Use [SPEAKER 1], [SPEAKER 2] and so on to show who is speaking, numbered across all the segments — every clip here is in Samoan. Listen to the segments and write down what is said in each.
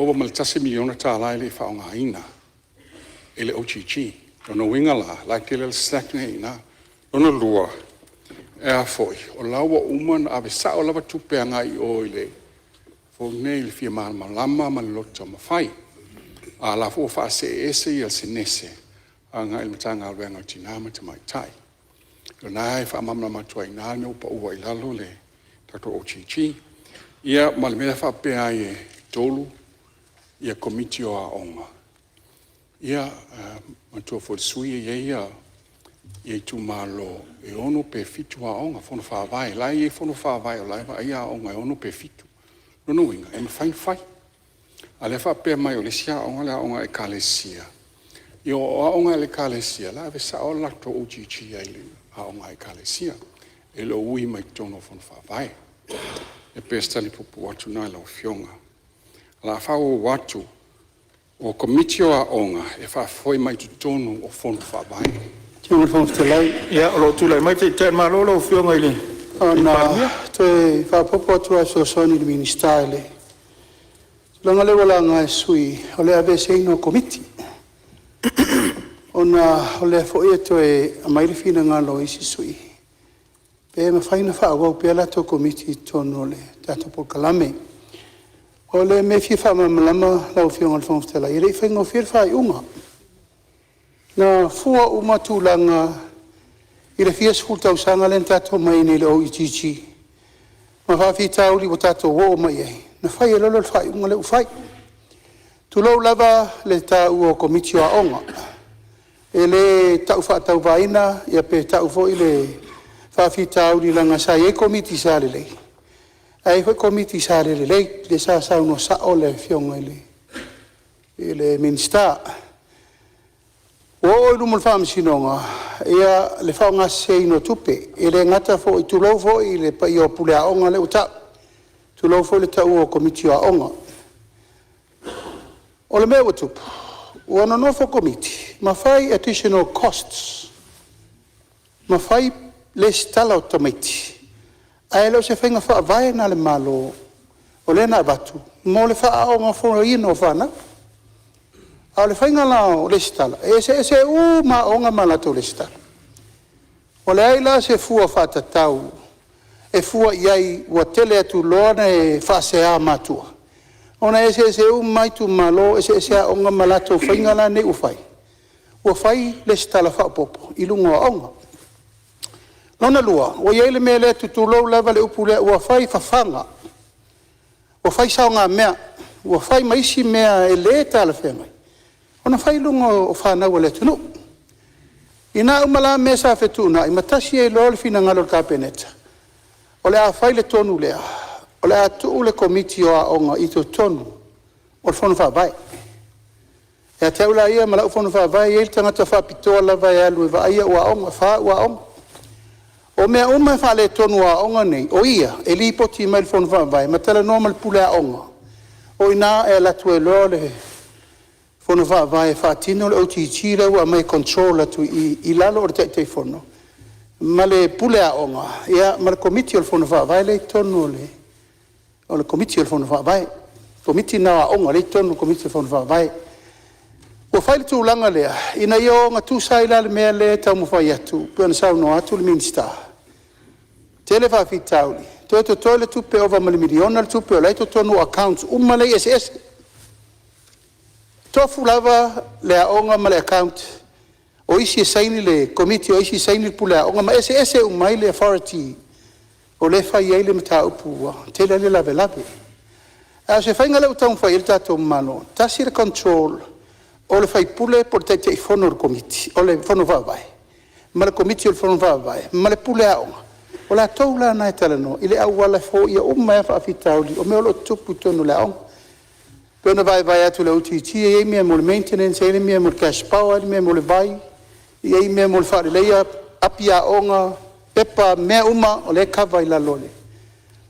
[SPEAKER 1] ova ma le $1 miliona e le i faaaogaina e le OGG. O lona uiga la, o la e tele le slack lena e i ina. Lona lua, o la ua uma ona ave sao lava tupe agai i o i le fia malamalama ma le loto taumafai, a o la foi ua faasee ese le Senese agai i le Matagaluega o Tina ma Tamaitai. O lena e faamalamalama atu ai i ina le mea ua pau ai i lalo le tatou OGG. Ia ma le mea lea faapea ai e 3 Komiti o Aoga, ia manatua foi le sui usufono e i ai itumalo e 6 pe 7 aoga, fono faavae, o la e i ai fono faavae o la e vaaia aoga e 6 pe 7. O lona uiga e mafai ona fai, a o lea e faapea mai o le isi aoga o le aoga a Ekalesia. Ia o aoga a le Ekalesia, o la e ave sao lava le latou OGG i aoga a Ekalesia, e le o ui mai totonu o fono faavae. E pei o se tali puupuu atu lena i lau Afioga. O le a faaauau atu, o Komiti o Aoga e faafoe mai totonu o fono faavae.
[SPEAKER 2] Lau Afioga i le Fofoga Fetalai… Ia, o lo o tulai mai le Taitai o le Malo lau Afioga i le Palemia. Na toe faaopoopo atu lava e fesoasoani i le Minisita i le tulaga lea ua laga e le sui usufono o le aveeseina o Komiti. Ona o lea foi e toe aumai le finagalo o isi sui usufono pe mafai ona faaauau pea latou Komiti i totonu o le tatou polokalame. O le mea e fia faamalamalama lau Afioga i le Fofoga Fetalai, e le i faigofie le faaiuga. Na fua uma tulaga i le fia sefulu tausaga lea na tatou omai ai nei i le OGG ma faafitauli ua tatou oo mai i ai, ona fai ai loa lea o le faaiuga lea ua fai. Tulou lava le taua o Komiti o Aoga, e le tau faatauvaaina pe tau foi le faafitauli leaga sa i ai Komiti sa lelei ae i ai foi Komiti sa le lelei, lea sa saunoa sao le Afioga i le Minisita. Ua oo i luma o le Faamasinoga le faaaogaseseina o tupe, e le gata foi, tulou foi le paia o Pule Aoga lea ua ta'u, tulou foi le taua o Komiti o Aoga. O le mea ua tupu, ua nonofo Komiti ma fai additional costs ma fai lesitala o tamaiti ae le o se faiga faavae lena a le Malo o lea na avatu mo le faaaoogafoaina o fanau. A o le faiga la o lesitala e eseese uma lava aoga ma latou lesitala. Ua leai la se fua faatatau e fua i ai ua tele atu loa le faasea a matua ona e eseese uma lava itumalo, eseese aoga ma latou faiga la nei ua fai, ua fai lesitala faaopoopo i luga o aoga. Lona lua, ua i ai le mea lea, tulou lava le upu lea, ua fai fafaga, ua fai saogamea, ua fai ma isi mea e le talafeagai ona fai i luga o fanau a le atunuu. I na uma la mea sa fetuunai ma tasi ai loa le finagalo o le Kapeneta, o le a fai le tonu lea, o le a tuu le Komiti o Aoga i totonu o le Fono Faavae. Ia te au la ia ma lau Fono Faavae, e i ai le tagata faapitoa lava e alu e vaai au aoga, e fa au aoga. O mea uma e faaletonu o aoga nei, o ia e lipoti mai i le Fono Faavae ma talanoa ma le Pule Aoga, o i ina e alu atu ai loa le Fono Faavae e faatino le OGG lea ua aumai e control atu i i i lalo o le Taitaifono ma le Pule Aoga ma le Komiti o le Fono Faavae lea e i totonu o le Komiti o le Fono Faavae, le Komiti lena o Aoga lea e i totonu o le Komiti o le Fono Faavae. Ua fai le tulaga lea ina ia ogatusa ai la le mea lea e taumafai atu pei ona saunoa atu le Minisita, tele faafitauli, toe totoe le tupe ova ma le $1 miliona le tupe o la e i totonu o accounts uma ia eseese. E tofu lava le aoga ma le account, o isi e saini le Komiti o isi e saini le Pule Aoga ma eseese uma ai le authority o lea e fai ai le mataupu ua tele ai le lavelave. A o se faiga lea ua taumafai i ai le tatou Malo, tasi le control o le sui usufono po o le Taitaifono o le Komiti o le Fono Faavae ma le Komiti o le Fono Faavae ma le Pule Aoga, o latou la na e talanoa i le auala e foia uma ai lava faafitauli o mea o lo o tutupu i totonu o le aoga. E pei ona vaevae atu i le OGG e i ai mea mo le maintenance, e i ai le mea mo le cash power, e i ai le mea mo le vai, e i ai mea mo le faaleleia api aoga, pepa, mea uma o lea e kava i lalo o le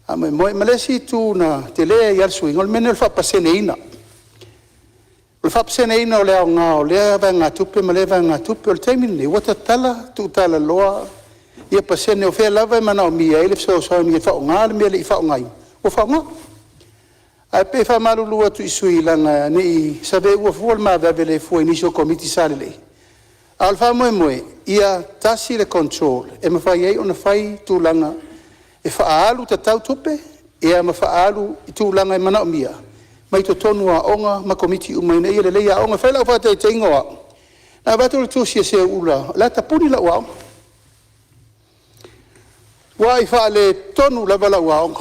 [SPEAKER 2] faamoemoe. Ma le isi itu na tele ai lava le suiga, o le mea lenei o le faapaseneina. O le faapaseneina o le aoga o lea vaegatupe ma lea vaegatupe. O le taimi lenei, ua tatala tuutalaloa pasene o fea lava e manaomia ai le fesoasoani e faaaoga le mea e le i faaaogaina, ua faaaoga. Ae pei e faamalulu atu i sui usufono leaga ne i saveua fua le ma vave le fua i nisi o Komiti sa lelei, a o le faamoemoe ia tasi le control e mafai ai ona fai tulaga e faaalu tatau tupe ma faaalu i tulaga e manaomia mai totonu o aoga ma Komiti uma ina ia lelei aoga. E fai lau faataitaiga o au, na avatu le tusi a Seuula o la e tapuni lau aoga, matuai faaletonu lava lau aoga,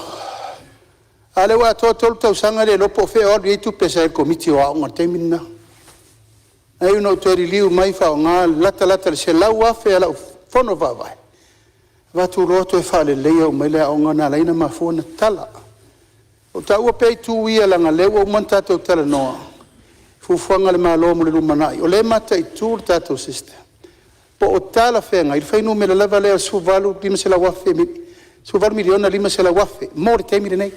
[SPEAKER 2] a o lea ua atoa le 3 tausaga e le iloa po o fea o alu i ai tupe sa i le Komiti o Aoga i le taimi lena. Na iu ina ou toe liliu mai faaaoga le latalata i le $100,000 a lau fono faavae avatu loa toe faaleleia uma ai le aoga na ala ai ona mafua ona tatala. O lo o taua pea itu ia leaga o lea ua uma ona tatou talanoa i fuafuaga a le Malo mo le lumanai, o lea e mataitu le tatou system po o talafeagai le fuainumera lava lea o le $18,500,000 mo le taimi lenei. O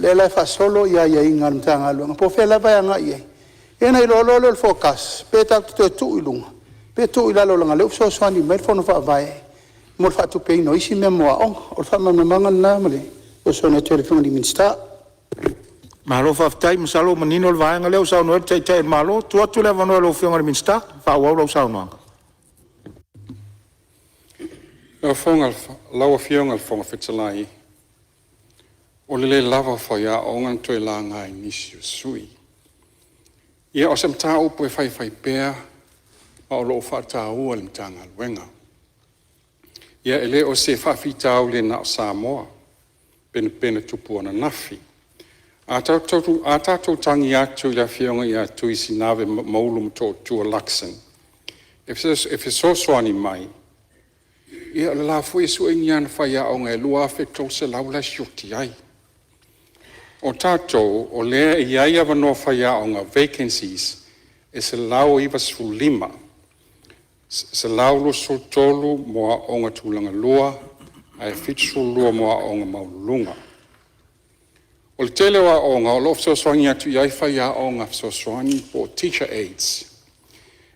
[SPEAKER 2] lea la e faasolo aiaiga a le Matagaluega po o fea lava e agai i ai, ia ona iloa loa lea o le forecast pe tatou te toe tuu i luga pe tuu i lalo leaga o lea ua fesoasoani mai le Fono Faavae mo le faatupeina o isi mea mo aoga. O le faamalamalamaga lena ma le fesoasoani atu ai i le Afioga i le Minisita. Malo faafetai. Masalo ua manino le vaega lea ua saunoa i ai le Taitai o le Malo. Tuu atu le avanoa i lau Afioga i le Minisita e faaauau lau saunoaga.
[SPEAKER 1] Lau Afioga i le Fofoga Fetalai, o le le lava o faiaoga na toe laga e nisi o sui usufono. Ia o se mataupu e faifaipea ma o lo o faataua e le Matagaluega. Ia e le o se faafitauli na o Samoa, penapena tupu ananafi. A tatou tagi atu i le Afioga ia Tui Sinave Maulu Motootua Luxon e fesoasoani mai, ia o le la foi e sue ni ana faiaoga e 2,300 la e sioki ai. O tatou, o lea e i ai avanoa faiaoga, vacancies e 195, 123 mo aoga tulagalua ae 72 mo aoga maualuluga. O le tele o aoga o lo o fesoasoani atu i ai faiaoga fesoasoani po o teacher aides.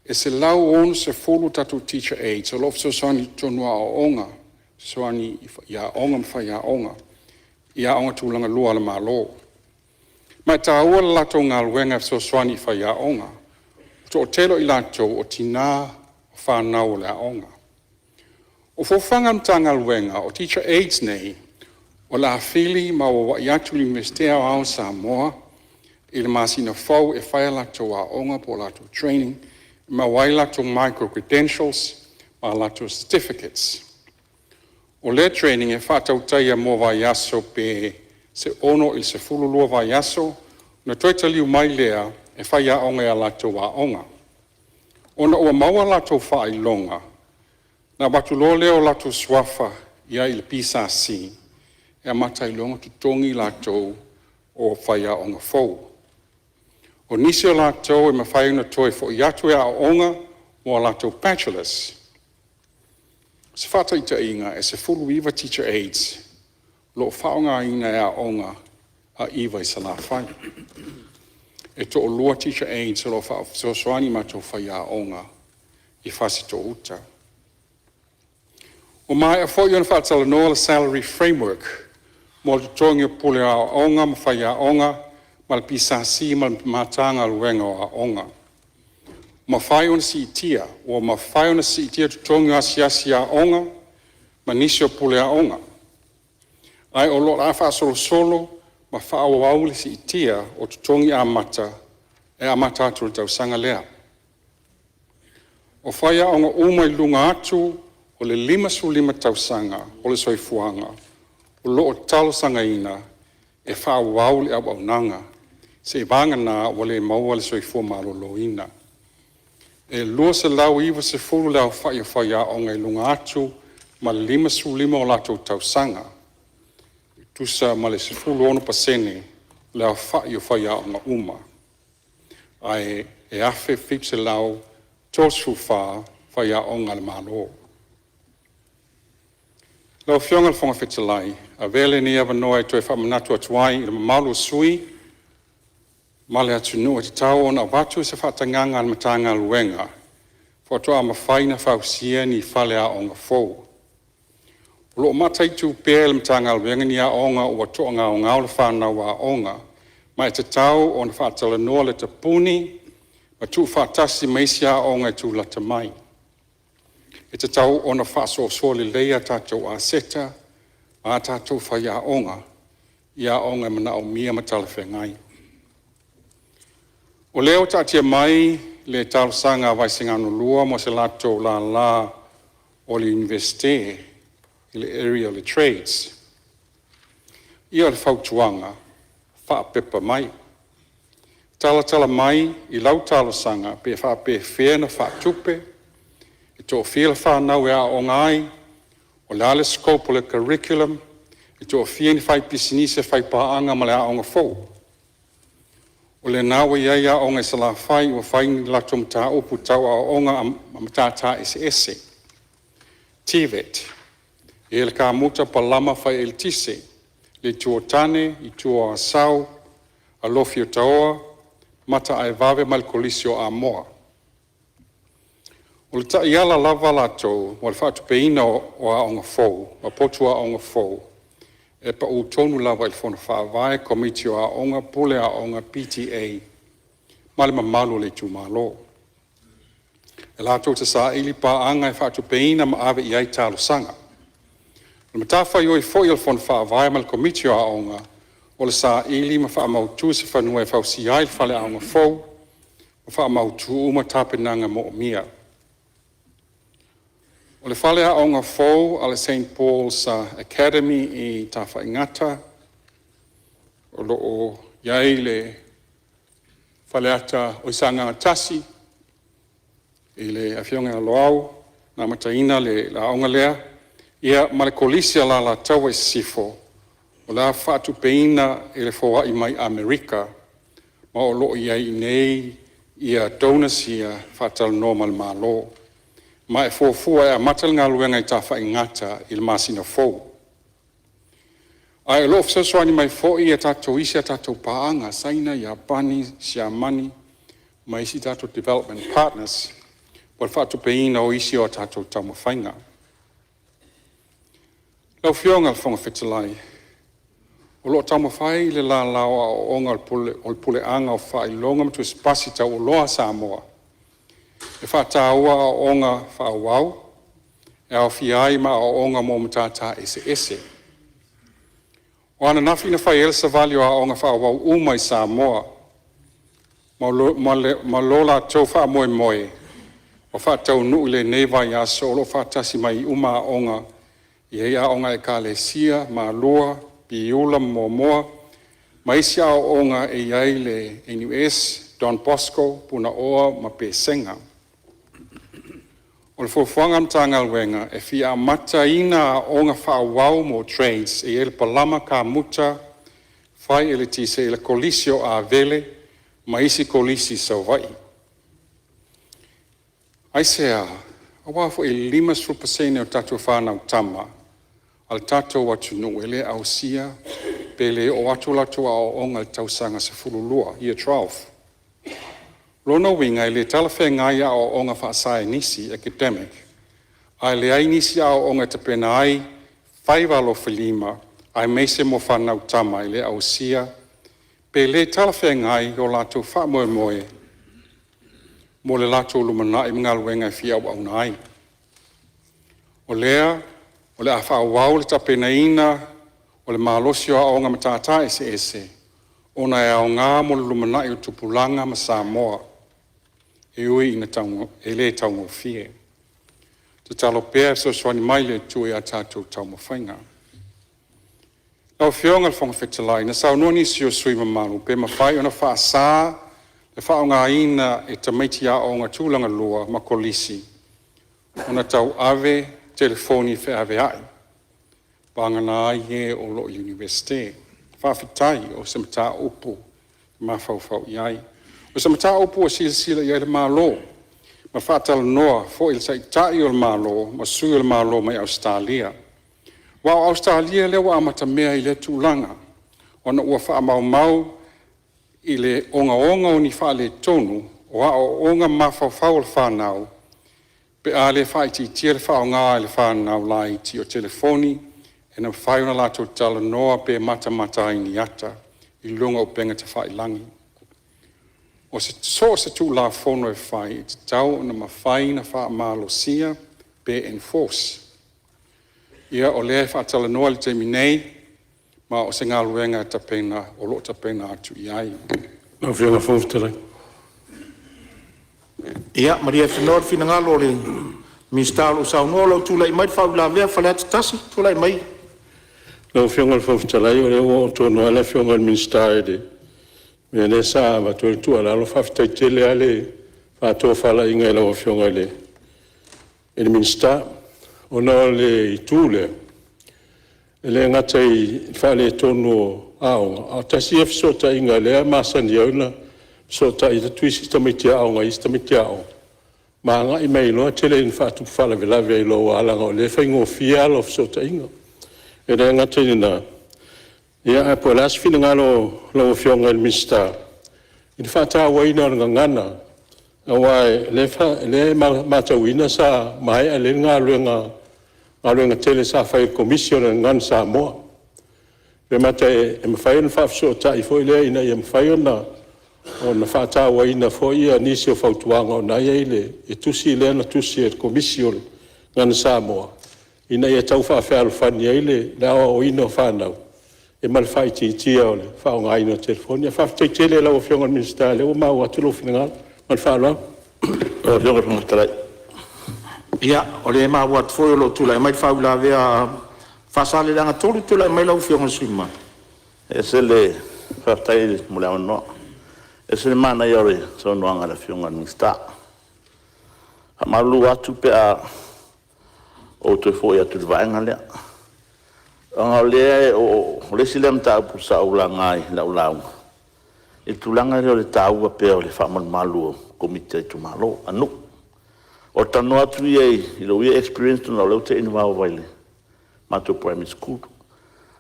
[SPEAKER 1] E 160 tatou teacher aides o lo o fesoasoani i totonu o aoaoga, fesoasoani i aoga ma faiaoga i aoga tulagalua a le Malo. Ma e taua le latou galuega e fesoasoani i faiaoga. E toatele o i latou o tina ma fanau a le aoga. O fuafuaga a le Matagaluega, o teacher aides nei o le a fili ma auauai atu i le Iunivesite Aoao o Samoa i le masina fou e fai a latou aoga po o latou training e maua ai a latou micro-credentials ma latou certificates. O lea training e faatautaia mo vaiaso pe 6 i le 12 vaiaso ona toe taliu mai lea e faiaoga i a latou aoga. Ona ua maua o latou faailoga, ona avatu loa lea o latou suafa i ai i le PSC e amata ai loa ona totogi latou o faiaoga fou. O nisi o latou e mafai ona toe foi atu e aooga mo a latou Bachelors. O se faataitaiga e 19 teacher aides o lo o faaaogaina e aoga a Iva i Salafai. E toalua teacher aides o lo o fesoasoani i matou faiaoga i Fasitoo-uta. Ua maea foi ona faatalanoa le salary framework mo le totogi o pule aoga ma faiaoga ma le PSC ma le Matagaluega o Aoga. Ua mafai ona siitia totogi o asiasi aoga ma nisi o pule aoga, ae o le a faasolosolo ma faaauau le siitia o totogi amata e amata atu i le tausaga lea. O faiaoga uma i luga atu o le 55 tausaga o le soifuaga o lo o talosagaina e faaauau le auaunaga seiavagana ua le maua le soifua maloloina. E 290 le aofai o faiaoga i luga atu ma le 55 o latou tausaga, e tusa ma le 16% o le aofai o faiaoga uma, ae 1734 faiaoga a le Malo. Lau Afioga i le Fofoga Fetalai, avea lenei avanoa e toe faamanatu atu ai i le mamalu o sui usufono ma le atunuu, e tatau ona avatu se faatagaga a le Matagaluega faatoa mafai ona fausia ni faleaoga fou. O lo o mataitu pea e le Matagaluega ni aoga ua toagaogao le fanau aoga. Ma e tatau ona faatalanoa le tapuni ma tuufaatasi ma isi aoga e tulata mai. E tatau ona faasoasoa lelei a tatou aseta ma a tatou faiaoga i aoga e manaomia ma talafeagai. O lea ua taatia mai le talosaga a Vaisigano 2 mo se latou lala o le Iunivesite i le area o le Trades. Ia, o le fautuaga, faapepa mai, talatala mai i lau talosaga pe faapefea ona faatupe, e toafia le fanau e aooga ai, o le a le scope o le curriculum, e toafia ni faipisinisi e faipaaga ma le aoga fou. O lena ua i ai aoga i Salafai ua fai ni latou mataupu tau aoaoga ma matata eseese, TVET, e i ai le kamuta, palama, fai eletise, le Itu o Tane, Itu o Asau, Alofi o Taoa, Mataaevave ma le Kolisi o Amoa. O le taiala lava latou mo le faatupeina o aoga fou ma potu aoga fou e pau tonu lava i le Fono Faavae, Komiti o Aoga, Pule Aoga, PTA ma le mamalu o le itumalo. E latou te saili paaga e faatupeina ma ave i ai talosaga. O le matafaioi foi a le Fono Faavae ma le Komiti o Aoga o le saili ma faamautu se fanua e fausia ai le faleaoga fou ma faamautu uma tapenaga moomia. O le faleaoga fou a le St. Paul's Academy i Tafaigata o lo o i ai le Faleata oi Sagaga 1 i le afioga ia Loau na amataina le aoga lea, ia ma le Kolisi a le Alataua i Sisifo, o le a faatupeina e le foai mai Amerika, ma o lo o i ai i inei donors ia e faatalanoa ma le Malo. Ma e fuafua e amata le galuega i Tafaigata i le masina fou. Ae o lo o fesoasoani mai foi isi a tatou paaga, Saina, Iapani, Siamani ma isi tatou development partners mo le faatupeina o isi o tatou taumafaiga. Lau Afioga i le Fofoga Fetalai, o lo o taumafai le lala o Aoaoga o le Puleaga o Faailoga ma Tusi Pasi Taualoa a Samoa e faataua aoaoga faaauau e aofia ai ma aoaoga mo matata eseese. O ananafi na fai ai le Savali o aoga faaauau uma i Samoa ma lo latou faamoemoe ua faataunuu i lenei vaiaso. O lo o faatasi mai uma aoga, e i ai aoga a Ekalesia, Malua, Piula ma Moamoa ma isi aoaoga e i ai le NUS, Don Bosco, Punaoa ma Pesega. O le fuafuaga a le Matagaluega e fia amataina aoga faaauau mo trades e i ai le palama, kamuta, fai eletise i le Kolisi o Avele ma isi kolisi i Savaii. Aisea? Aua foi e 50% o tatou fanau tama a le tatou atunuu e le ausia pe le oo atu a latou aoaoga i le tausaga 12, Year 12. O lona uiga e le talafeagai aoaoga faasaienisi academic ae leai nisi aoaoga e tapena ai faiva alofilima aemaise mo fanau tama e le ausia pe le talafeagai lo latou faamoemoe mo le latou lumanai ma galuega e fia auauna ai. O lea o le a faaauau le tapenaina o le malosi o aoga o Matata Eseese ona e aoga mo le lumanai o tupulaga ma Samoa e ui ina e le taugofie. Tatalo pea e fesoasoani mai le Atua i a tatou taumafaiga. Lau Afioga i le Fofoga Fetalai, na saunoa nisi o sui usufono mamalu pe mafai ona faasa le faaaogaina e tamaiti aoga tulagalua ma kolisi ona tauave telefoni feaveai, vagana ai e o lo o i le Iunivesite. Faafetai o se mataupu e mafaufau i ai. O se mataupu ua silasila i ai le Malo ma faatalanoa foi e le Taitai o le Malo ma sui o le Malo mai Ausetalia. Aua o Ausetalia lea ua amatamea i lea tulaga ona ua faamaumau i le ogaoga o ni faaletonu o aoaoga ma mafaufau o le fanau pe a le faaitiitia le faaaoga e le fanau laiti o telefoni ina ia mafai ona latou talanoa pe matamata ai i ni ata. i luga o upega tafailagi. O so o se Tulafono e fai, e tatau ona mafai ona faamalosia pe enforce. Ia o lea e faatalanoa i le taimi nei ma o se galuega e o lo o tapena atu i ai.
[SPEAKER 3] Lau Afioga i le Fofoga Fetalai. Ia malie le finagalo o le Minisita o lo o saunoa, o lo o tulai mai le faauilavea a Faleata 1. Tulai mai. Lau Afioga i le Fofoga Fetalai, o lea ua oo tonu lava le Afioga i le Minisita i le mea lea sa avatu ai le tuualalo. Faafetai tele lava le faatofalaiga i lau Afioga i le Minisita. Ona o le itu lea, e le gata i le faaletonu o aoga, ae tasi ia fesootaiga lea e masani ai ona fesootai atu isi tamaiti aoga i isi tamaiti aoga ma agai mai ai loa tele ina faatupu faalavelave ai loa aua leaga o lea e faigofie ala o fesootaiga. E le gata i lena, ae po o le a se finagalo o lau Afioga i le Minisita i le faatauaina o le gagana aua o lea e matauina sa maea lelei le galuega tele sa fai e le Komisi o le Gagana Samoa. Pe mata e mafai ona faafesootai foi lea ina ia mafai ona faatauaina foi nisi o fautuaga o lena e i ai le tusi lea na tusi e le Komisi o le Gagana Samoa ina ia tau faafealofani ai le aoaoina o fanau ma le faaitiitia o le faaaogaina o telefoni. Ae faafetai tele i lau Afioga i le Minisita o lea ua maua atu lou finagalo. Ma le faaaloalo. Lau Afioga i le Fofoga Fetalai.
[SPEAKER 4] Ia, o lea e maua atu foi o lo o tulai mai le faauilavea a Faasaleleaga 3. Tulai mai lau Afioga i le sui usufono mamalu.
[SPEAKER 5] E ese le faafetai mo le avanoa. E ese le manaia o le saunoaga a le Afioga i le Minisita. E faamalulu atu pe a ou toe foi atu i le vaega lea, leaga o le isi lea mataupu sa ou laga i lau lauga, i le tulaga lea o le taua pea o le faamalumalu o Komiti a itumalo, a nuu. O le talanoa atu ia i lou ia experience ona o lea ou te involve ai i le matou primary school.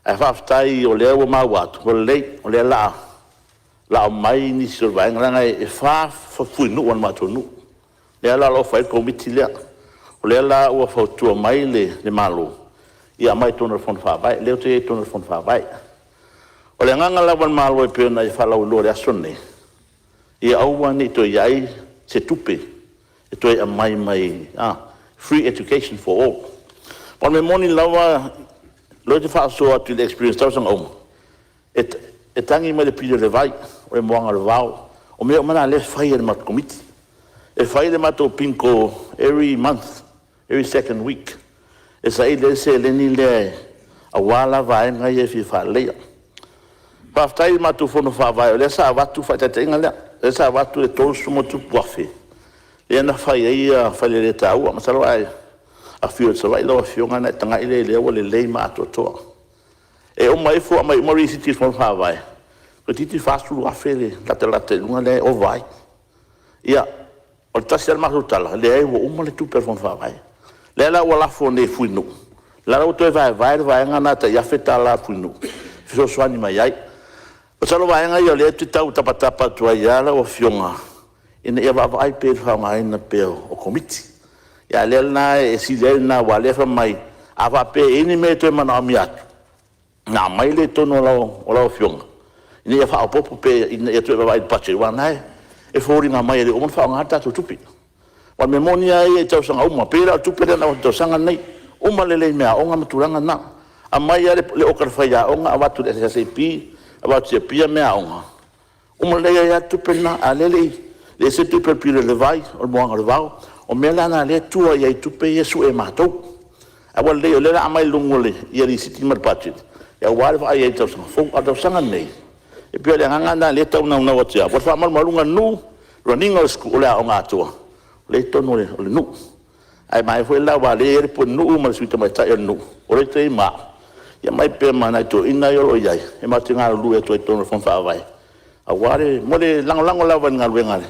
[SPEAKER 5] Ae faafetai o lea ua maua atu, ua lelei, o lea o le a aumai nisi o vaega, leaga e 4 fuinuu a le matou nuu, lea la o lo o fai ai le Komiti lea. O lea la ua fautua mai le Malo, ia aumai i totonu o le Fono Faavae, lea ou te i ai i totonu o le Fono Faavae. O le agaga lava o le Malo pei ona e faalauiloa i le aso lenei, ia aua ne i toe i ai se tupe e toe aumai mai, free education for all. Aua o le mea moni lava o lea ou te faasoa atu i le experience i tausaga uma, e tagi mai le pili o le vai, o le moana o le vao, o mea uma na o lea e fai e le matou Komiti. E fai le matou bingo every month, every second week e saili ai le seleni lea aua la vaega ia e fia faaleleia. Faafetai i le matou Fono Faavae o lea sa avatu le faataitaiga lea, lea sa avatu le $30+ lea na fai ai faleletaua. Masalo a e afio i Savaii lau Afioga ona e tagai lea i ai lea ua lelei ma atoatoa. E uma ifo aumai uma lisiti i le Fono Faavae, toeitiiti $40,000 latalata i luga lea e ova ai. Ia, o le tasi lava le matou tala, leai ua uma le tupe a le Fono Faavae. O lea la ua lafo nei i Fuinuu, o la e la ua toe vaevae le vaega lena tai $1,000 a Fuinuu e fesoasoani mai ai. Masalo o vaega ia o lea ou te tau tapatapa atu ai lava lau Afioga ina ia vaavaai pea i le faaaogaina pea o Komiti. A o lea la e sili ai lena aua o lea e fai mai a faapea e i ai ni mea e toe manaomia atu, ona aumai lea i totonu o lau Afioga ina ia faaopoopo pea ina ia toe vaavaai i le budget aua o lena e foliga mai e le o uma ona faaaoga le tatou tupe. Aua o le mea moni lava ia i tausaga uma, pei la o le tupe lea na avatu i le tausaga lenei, uma lelei i meaaoga ma tulaga na. Aumai lava le oka a le faiaoga avatu i le SSAP, avatu i Apia meaaoga, uma lelei ai lava le tupe lena, a o lea e le i ese le tupe o le pili o le vai, o le moana o le vao. O mea la na o lea e tua i ai tupe ia e sue e matou. Ae ua lelei o lea o le a aumai i luga o lisiti ma le budget aua le vaai i ai i le tausaga fou. A o le tausaga lenei, e pei o le agaga lena o lea e tau naunau atu ai, o le faamalumaluga a le nuu, run ina o le aoga atoa, lea e i totonu o le nuu. Ae manaia foi la aua o lea e i ai le pulenuu ma le sui tamaitai o le nuu, o lea e i ai ma au, ia aumai pea ma nai toeaiina ia o lo o i ai e matou te galulue atu ai i totonu o le Fono Faavae aua le… mo le lagolago lava i le galuega a le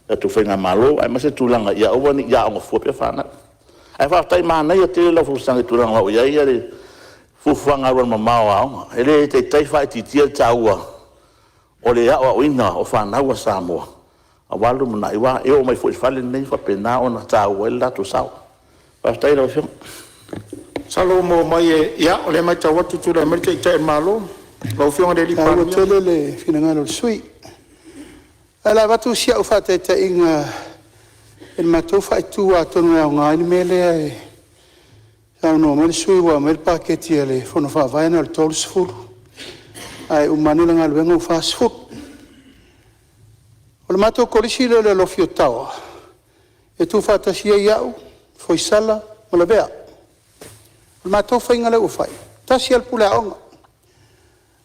[SPEAKER 5] tatou faigamalo aemaise tulaga ia aua ne i aoga fua pea fanau. Ae faafetai, manaia tele lau folasaga i le tulaga o i ai le fuafuaga alualumamao a aoga. E le taitai faaitiitia le taua o le aoaoina o fanau a Samoa aua le lumanai, aua e oo mai foi i le fale lenei e faapena ona taua ai lo latou sao. Faafetai i lau Afioga.
[SPEAKER 4] Masalo ua maua mai e… Ia, o lea e matau atu ua tulai mai le Taitai o le Malo. Lau Afioga i le
[SPEAKER 2] E taua
[SPEAKER 4] Palemia.
[SPEAKER 2] tele le finagalo o le sui usufono. Ae o le a avatu si au faataitaiga i le matou faaitu atonu e aoga ai le mea lea e saunoa mai le sui usufono ua aumai le paketi a le Fono Faavae na o le $30, ae uma ane le galuega ua $40. O le matou Kolisi lea o le Alofi o Taoa, e tuufaatasi ai au, Foisala ma Lavea. O le matou faiga lea ua fai, e tasi lava le puleaoga,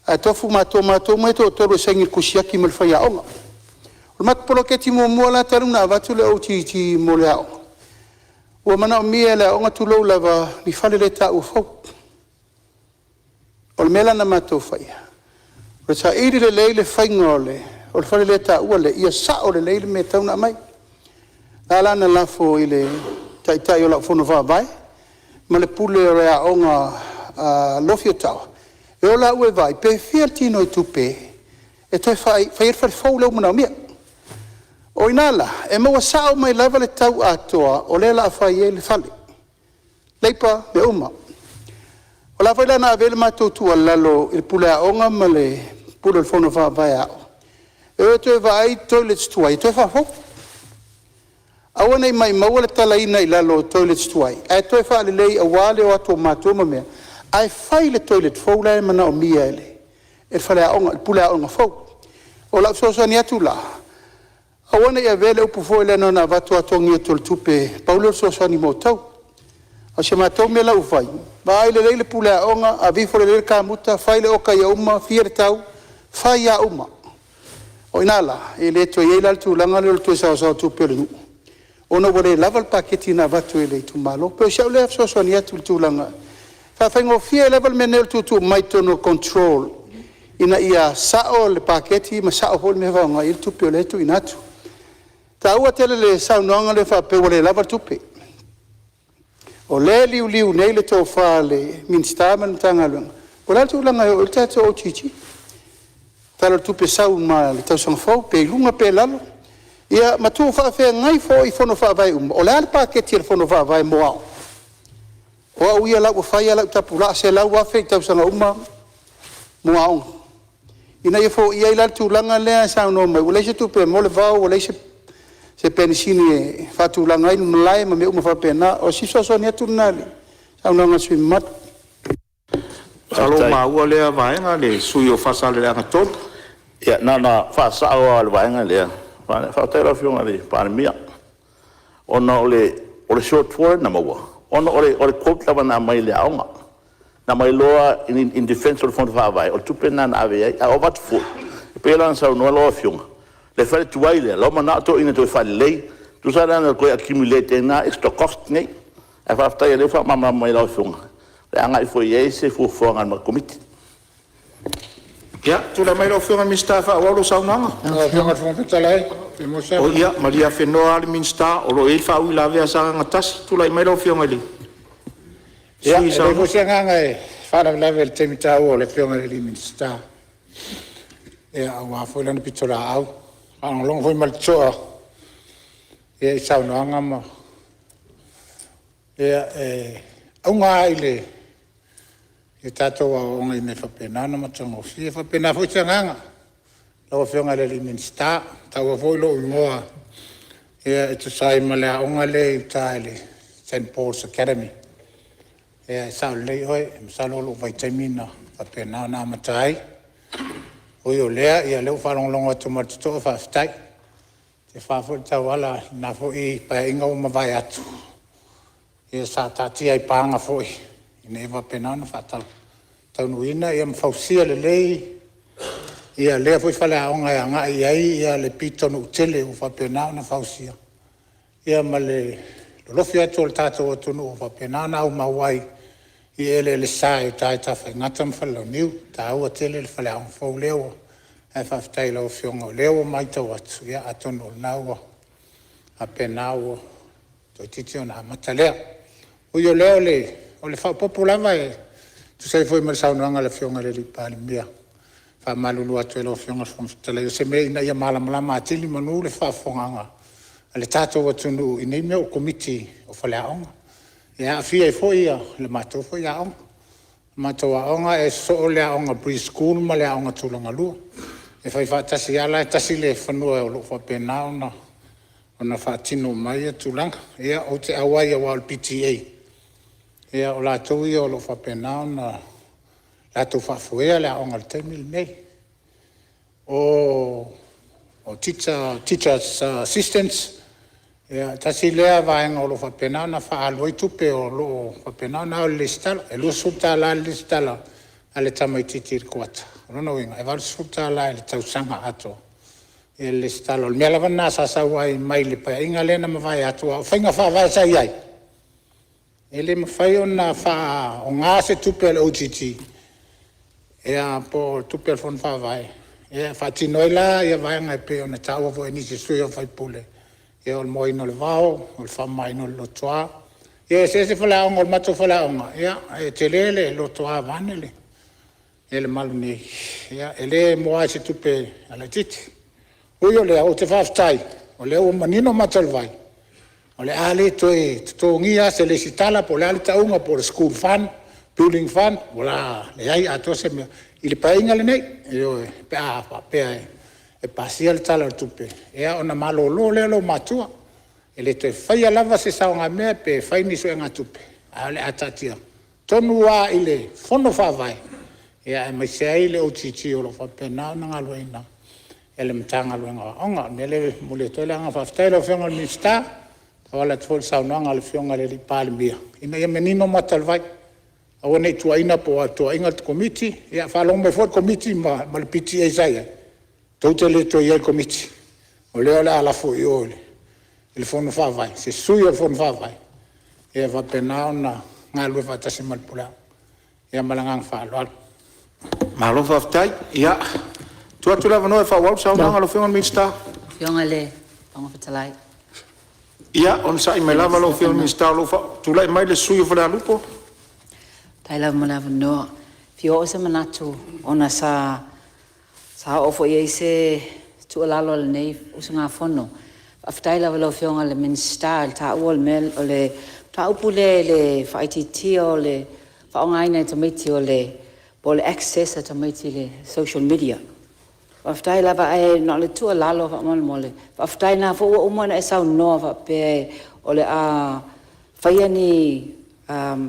[SPEAKER 2] ae tofu matou o matou uma ia e toatolu e saini i le tusi siaki ma le faiaoga. O le matou poloketi muamua lava talu ona avatu le OGG mo le aoga, ua manaomia e le aoga, tulou lava, ni faleletaua fou. O le mea la na matou faia, o le saili lelei le faiga o le faleletaua lea, ia sao lelei le mea e tatau ona aumai. O la na lafo i le taitai o lau fono faavae ma le pule o le aoga a Alofi o Taoa, e o laua e vaai pe fia le tinoitupe e toe fai ai le fale fou lea ua manaomia. O i ina la, e maua sao mai lava le tau atoa o lea o le a fai ai le fale, leipa ma mea uma. O le a foi la na ave ai le matou tuualalo i le puleaoga ma le pule o le fono faavae a aoga, e o e toe vaai toilets tuai e toe faafou. Aua ne i maumauina le talaina i lalo o toilets tuai, ae toe faalelei aua le o atu o matua ma mea, ae fai le toilet fou la e manaomia e le faleaoga, le puleaoga fou. O lau fesoasoani atu la, aua ne i avea le upu foi lea na ona avatu lava togi atu o le tupe, pau lea o le fesoasoani mo outou. A o si a matou mea la ua fai, vaai lelei le puleaoga, aveifo lelei le kamuta, fai le oka ia uma, fia le tau, fai lava uma. O i ina la, e le toe i ai la le tulaga lea o le toe saosaoa tupe o le nuu, ona ua le lava le paketi na avatu e le itumalo. E pei o si au lea fesoasoani atu i le tulaga, e faafaigofie lava le mea nei o le tuutuu mai i totonu o control ina ia sao le paketi ma sao foi le mea e faaaoga i ai le tupe o lea e tuuina atu. E taua tele le saunoaga lea faapea ua le lava le tupe. O lea e liuliu nei le tofa a le Minisita ma le Matagaluega, po o le a le tulaga e oo i ai le tatou OGG e Tala o le Tupe sau ma le tausaga fou, pe i luga pe i lalo, ia ma tuufaafeagai foi fono faavae uma, o le a le paketi a le fono faavae mo aoga? O au ia o la e ua fai lava lau tapulaa, $100,000 i tausaga uma mo aoga, ina ia foia ai la le tulaga lea e saunoa mai ua leai se tupe e moa le vao ua leai se penisini e faatulaga ai ni malae ma mea uma faapena. O si fesoasoani atu lena i le saunoaga a le sui usufono mamalu.
[SPEAKER 4] Masalo ua maua lea vaega le sui usufono mo Faasaleleaga 3. Ia na ona faasao lava o le vaega lea. Faafetai i lau Afioga i le Palemia, ona o le shortfall lea na maua, ona o le quote lava na aumai e le aoga. Na aumai loa in defense o le Fono Faavae, o le tupe lena na ave i ai. Ae ua avatu foi, e pei la ona saunoa lau Afioga, le fale tuai lea, la ua manao toeaiina e toe faalelei. Tusa la na toe accumulate ai i ina extra cost nei. Ae faafetai o lea ua faamalamalama mai e lau Afioga, o le a agai foi i ai se fuafuaga a le matou Komiti. Ia, tulai mai lau Afioga i le Minisita e faaauau lau saunoaga. Ia malilie le Minisita o lo o i ai le faauilavea a Sagaga 1. Tulai mai lau Afioga i le
[SPEAKER 6] Ia,
[SPEAKER 4] sui
[SPEAKER 6] e leai
[SPEAKER 4] usufono.
[SPEAKER 6] foi se agaga e faalavelave i le taimi taua o le Afioga i le Minisita aua foi lana pitolaau. Ua faalogologo foi ma le totoa i saunoaga ma… Ia, e auga lava i le tatou aoaoga ina ia faapena ona matagofie. E faapena foi se agaga lau Afioga i le Minisita, ua taua foi lou igoa e tusa ai ma le aoga lea i uta i le Saint Pauls Academy. Ia e sao lelei oe, masalo o lou vaitaimi na faapena ona amata ai. Ui o lea, o lea ua faalogologo atu ma le totoa faafetai. Ua tefa foi le tauala i lena foi Paeaiga ua mavae atu, sa taatia ai i paga foi ina ia faapena ona faataunuuina ma fausia lelei lea foi faleaoga e agai i ai le pitonuu tele ua faapena ona fausia, ma le lolofi atu o le tatou atunuu ua faapena ona aumau ai i eleele sa i uta i Tafaigata ma Falelauniu. E taua tele le faleaoga fou lea, ae faafetai i lau Afioga o lea ua matau atu, atonu o lena ua faapena ua toeitiiti ona amata lea. Ui o lea o le faaopoopo lava e tusa ai foi ma le saunoaga a le Afioga i le Palemia, e faamalulu atu ai i lau Afioga i le Fofoga Fetalai, o se mea ina ia malamalama atili manu le faafofogaaga a le tatou atunuu i nei mea o Komiti o Faleaoga, e aafia ai foi le matou foi aoga. Matou aoga e sosoo le aoga Pre-School ma le aoga Tulagalua. E fai faatasi lava la e tasi le fanua o lo o faapena ona faatino uma ai ia tulaga. Ou te auai aua o le PTA, o latou ia o lo o faapena ona latou faafoea le aoga i le taimi lenei. O teachers assistants, tasi lea vaega o lo o faapena ona faaalu ai tupe o lo o faapena ona ao i le lesitala. E $20 le lesitala a le tamaititi i le kuata, o lona uiga e $80 i le tausaga atoa le lesitala. O le mea lava lena sa sau ai mai le Paeaiga lea na mavae atu, a o faiga faavae sa i ai, e le mafai ona faaaoga se tupe a le OGG po o tupe a le Fono Faavae e faatino ai la vaega e pei ona taua foi e nisi o sui usufono, o le moaina o le vao, o le faamamaina o le lotoa. Ia e eseese faleaoga, o le matou faleaoga e tele le lotoa vaeane le malu nei, e le moa i se tupe laitiiti. Ui o lea, ou te faafetai o lea ua manino mata o le vai, o le a le toe totogia lava se lesitala po o le a le tauga po o le school fund, building fund, o le a leai atoa se mea i le Paeaiga lenei, ioe, pe a faapea e pasia le Tala o le Tupe, ona malolo lea o le aumatua. E le toe faia lava se saogamea pe fai ni suegatupe, ae o le a taatia tonu lava i le Fono Faavae aemaise ai le OGG o lo o faapena ona galueaiina e le Matagaluega o Aoga. O le mea lea e momoli atu ai le agaga faafetai i lau Afioga i le Minisita e tauala atu foi i le saunoaga a le Afioga i le Palemia, ina ia manino mata o le vai, aua ne i tuuaina po ua tuuaina le Komiti, ia faalogo mai foi le Komiti ma le PTA sa i ai, tou te le toe i ai i le Komiti, o lea o le a lafo i o i le Fono Faavae se sui o le Fono Faavae e faapena ona galulue faatasi ma le puleaoga. Ma le agaga faaaloalo.
[SPEAKER 3] Malo faafetai. Ia, tuu atu le avanoa e faaauau le saunoaga a lau Afioga i le Minisita. Ia onosai mai lava lau Afioga i le Minisita o lo o tulai mai le sui usufono mo Falealupo.
[SPEAKER 7] Faafetai lava mo le avanoa. E fia oo se manatu ona sa oo foi i ai se tuualalo a lenei usugafono. Faafetai lava i lau Afioga i le Minisita i le taua o le mataupu lea i le faaitiitia o le faaaogaina e tamaiti po o le access a tamaiti i le social media. Faafetai lava, ae na o le tuualalo faamolemole, faafetai o lena foi ua uma ona e saunoa faapea o le a faia ni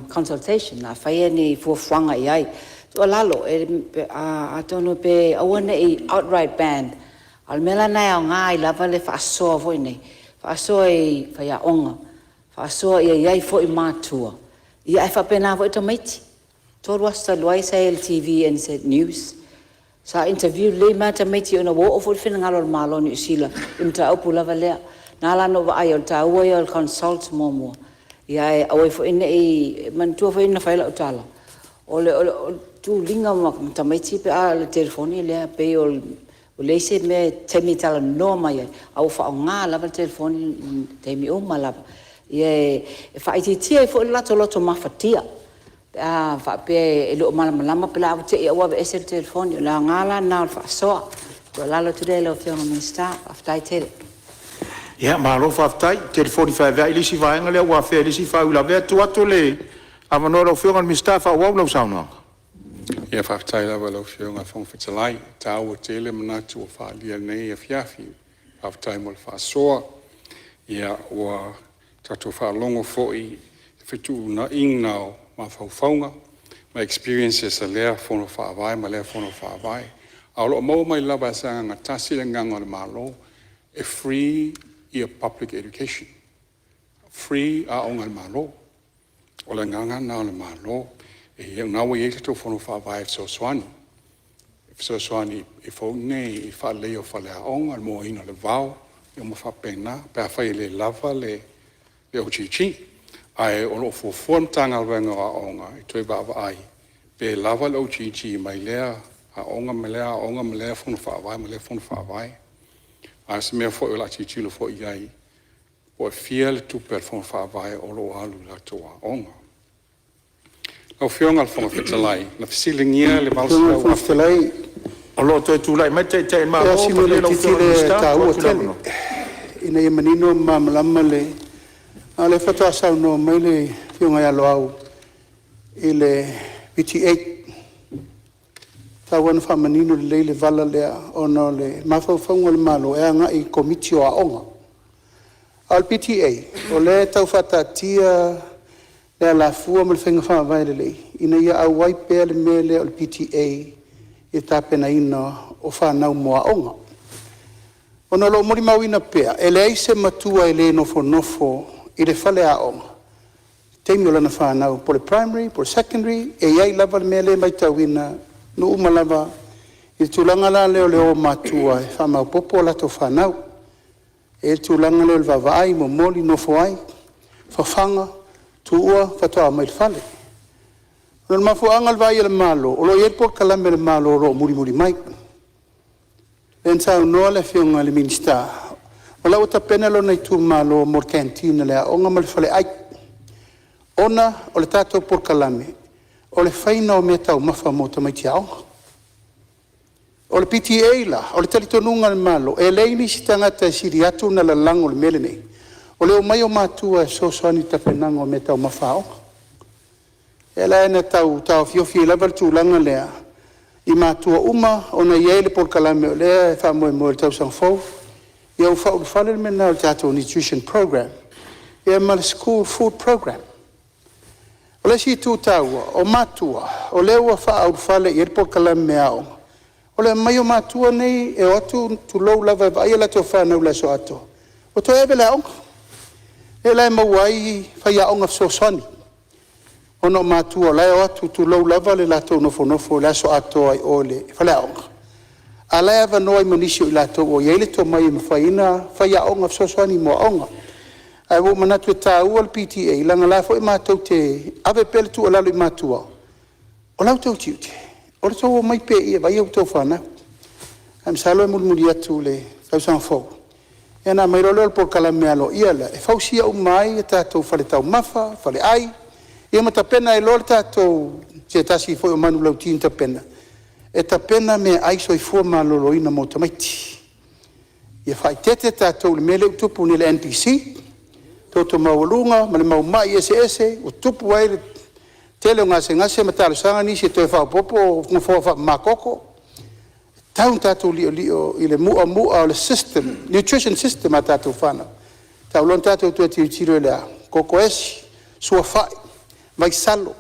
[SPEAKER 7] consultation, o le a faia ni fuafuaga i ai. O le tuualalo, atonu pe aua ne i outright band, a o le mea la lena e aoga ai lava le faasoa foi nei, faasoa i faiaoga, faasoa ia i ai foi matua, ae faapena foi tamaiti. O le 3 aso talu ai sa i ai i le TVNZ News, sa interview lelei mai lava tamaiti ona ua oo foi le finagalo o le Malo o Niu Sila i le mataupu lava lea. Na ala ona ou vaai o le taua ia o le consult muamua, ae aua foi ne i… Manatua foi na fai lau tala, o le tuliga ma tamaiti pe a o le telefoni lea, pei ua leai se mea, taimi e talanoa mai ai, a ua faaaoga lava le telefoni i taimi uma lava. Ia e faaitiitia ai foi le latou loto mafatia pe a faapea e le o malamalama pe la ua te i ua aveese le telefoni. O le aoga la lena o le faasoa. O le tuualalo atu lea i lau Afioga i le Minisita. Faafetai tele.
[SPEAKER 3] Ia malo faafetai. Telefoni feaveai le isi vaega lea ua afea e le isi faauilavea. Tuu atu le avanoa i lau Afioga i le Minisita e faaauau lau saunoaga.
[SPEAKER 1] Ia faafetai lava i lau Afioga i le Fofoga Fetalai, e taua tele manatu ua faaalia i lenei afiafi. Faafetai mo le faasoa. Ia ua tatou faalogo foi i fetuunaiga o mafaufauga ma experiences a lea fono faavae ma lea fono faavae. Ae o lo o maua mai lava e Sagaga 1 le agaga o le Malo, e free public education, free aoga a le Malo. O le agaga lena o le Malo. O lena ua i ai le tatou fono faavae e fesoasoani, e fesoasoani i le faaleleia o faleaoga, le moaina o le vao, ma mea faapena pe afai e le lava le OGG. Ae o lo o fuafua le Matagaluega o Aoga e toe vaavaai pe lava le OGG mai lea aoga ma lea aoga ma lea fono faavae ma lea fono faavae. A o se mea foi o le a tilotilo foi i ai po o le fia le tupe a le fono faavae o lo o alu i latou aoga. Lau Afioga i le Fofoga Fetalai, na fesiligia le
[SPEAKER 2] Lau Afioga i le Fofoga
[SPEAKER 1] $800,000…
[SPEAKER 2] Fetalai…
[SPEAKER 3] O lo o toe tulai mai le Taitai o le
[SPEAKER 2] E
[SPEAKER 3] Malo.
[SPEAKER 2] si mea
[SPEAKER 3] Malie lau
[SPEAKER 2] laitiiti
[SPEAKER 3] Afioga i le
[SPEAKER 2] lea e
[SPEAKER 3] Minisita, tuu
[SPEAKER 2] taua
[SPEAKER 3] atu le
[SPEAKER 2] tele
[SPEAKER 3] avanoa.
[SPEAKER 2] ina ia manino ma malamalama le… A o lea faatoa saunoa mai le Afioga ia Loau i le PTA. E tatau lava ona faamanino lelei le vala lea ona o le mafaufauga o le Malo e agai i Komiti o Aoga. A o le PTA, o lea e tau faataatia le alafua ma le faiga faavae lelei ina ia auai pea le mea lea o le PTA i le tapenaina o fanau mo aoga. Ona o lo o molimauina pea, e leai se matua e le nofonofo i le faleaoga i taimi o lana fanau po o le primary po o le secondary, e i ai lava le mea lea e matauina i nuu uma lava i le tulaga la lea o le o o matua e faamaopoopo a latou fanau. E i ai le tulaga lea o le vaavaai, momoli, nofo ai, fafaga, tuua, faatoa aumai i le fale. O le mafuaaga o le vaai a le Malo, o lo o i ai le polokalame a le Malo o lo o mulimuli mai. Lea na saunoa le Afioga i le Minisita, o la e ua tapena lona itumalo mo le canteen a le aoga ma le faleai, ona o le tatou polokalame, o le faiga o meataumafa mo tamaiti aoga. O le PTA la, o le talitonuga o le Malo, e leai nisi tagata e sili atu ona lalago i le mea lenei, o le omai o matua e fesoasoani i le tapenaga o meataumafa a aoga. O lea la na tau taofiofi ai lava le tulaga lea i matua uma ona e i ai le polokalame o lea e faamoemoe i le tausaga fou, ia ua faaulufale le mea lena o le tatou nutrition program ma le school food program. O le isi itu taua, o matua o lea ua faaulufale i ai le polokalame a aoga, o le omai o matua nei e o atu, tulou lava, e vaai a latou fanau i le aso atoa, ua toe ave i le aoga. Lea la e maua ai faiaoga fesoasoani, ona o matua o la e o atu, tulou lava le latou nofonofo i le aso atoa i o i le faleaoga, a o la e avanoa ai ma nisi o i latou o i ai le tomai e mafai ona faiaoga fesoasoani mo aoga. Ae ua ou manatu e taua le PTA, leaga o la e foi matou te ave pea le tuualalo i matua, o la outou tiute, o le tou omai pea i i e vaai a outou fanau. Ae masalo e mulimuli atu i le tausaga fou ona aumai loa lea o le polokalame aloaia lea e fausia uma ai a tatou faletaumafa, faleai, ia ma tapena ai loa le tatou se tasi foi o manulauti na tapena, e tapena meaai soifua maloloina mo tamaiti. Ia faaeteete tatou i le mea lea ua tupu nei i le NPC, toto maualuga ma le mau mai eseese ua tupu ai le tele o gasegase ma talosaga nisi e toe faaopoopo nofoa faamamatoto. E tatau ona tatou liolio i le mu'amu'a o le system, nutrition system a tatou fanau, e tatau loa ona tatou toe tilotilo i le a? Koko esi, suafa, vaisalo,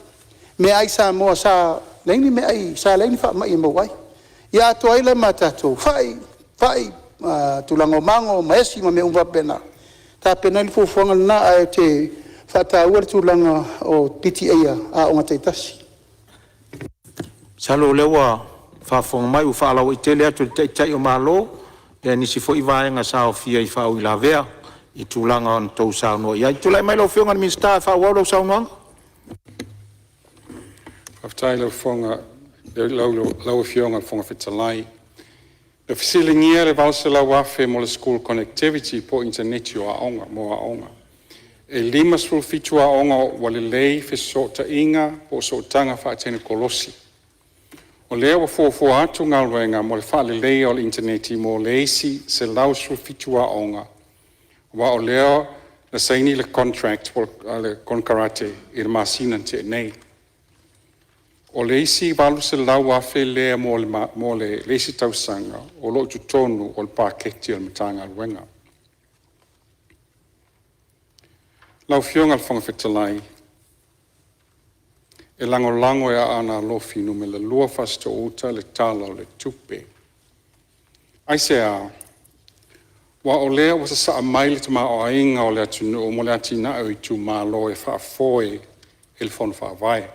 [SPEAKER 2] meaai Samoa sa leai ni meaai, sa leai ni faamai e maua ai, ia atoa ai la ma tatou fai, tulaga o mago ma esi ma mea uma faapena, e tapena ai le fuafuaga lena. Ae ou te faataua le tulaga o PTA a aoga taitasi. Masalo o lea ua faafofoga mai ua faalauaitele atu e le Taitai o Malo nisi foi vaega sa aofia i faauilavea i tulaga na outou saunoa i ai. Tulai mai lau Afioga i le Minisita e faaauau lau saunoaga.
[SPEAKER 1] Faafetai i lau Afioga i le Fofoga Fetalai. Na fesiligia le $800,000 mo le school connectivity po o initaneti mo aoga. E 57 aoga ua lelei fesootaiga po o sootaga faatekonolosi. O lea ua fuafua atu galuega mo le faaleleia o le initaneti mo le isi 117 aoga, aua o lea na saini le contract po o le konekarate i le masina na tea nei. O le isi $800,000 lea mo le isi tausaga o lo o i totonu o le paketi a le Matagaluega. Lau Afioga i le Fofoga Fetalai, e lagolago e Aana Alofi 2 Fasitoouta le Tala o le Tupe. Aisea? Aua o lea ua sasaa mai le tamaoaiga o le atunuu mo le atinae o itumalo e faafoe e le Fono Faavae.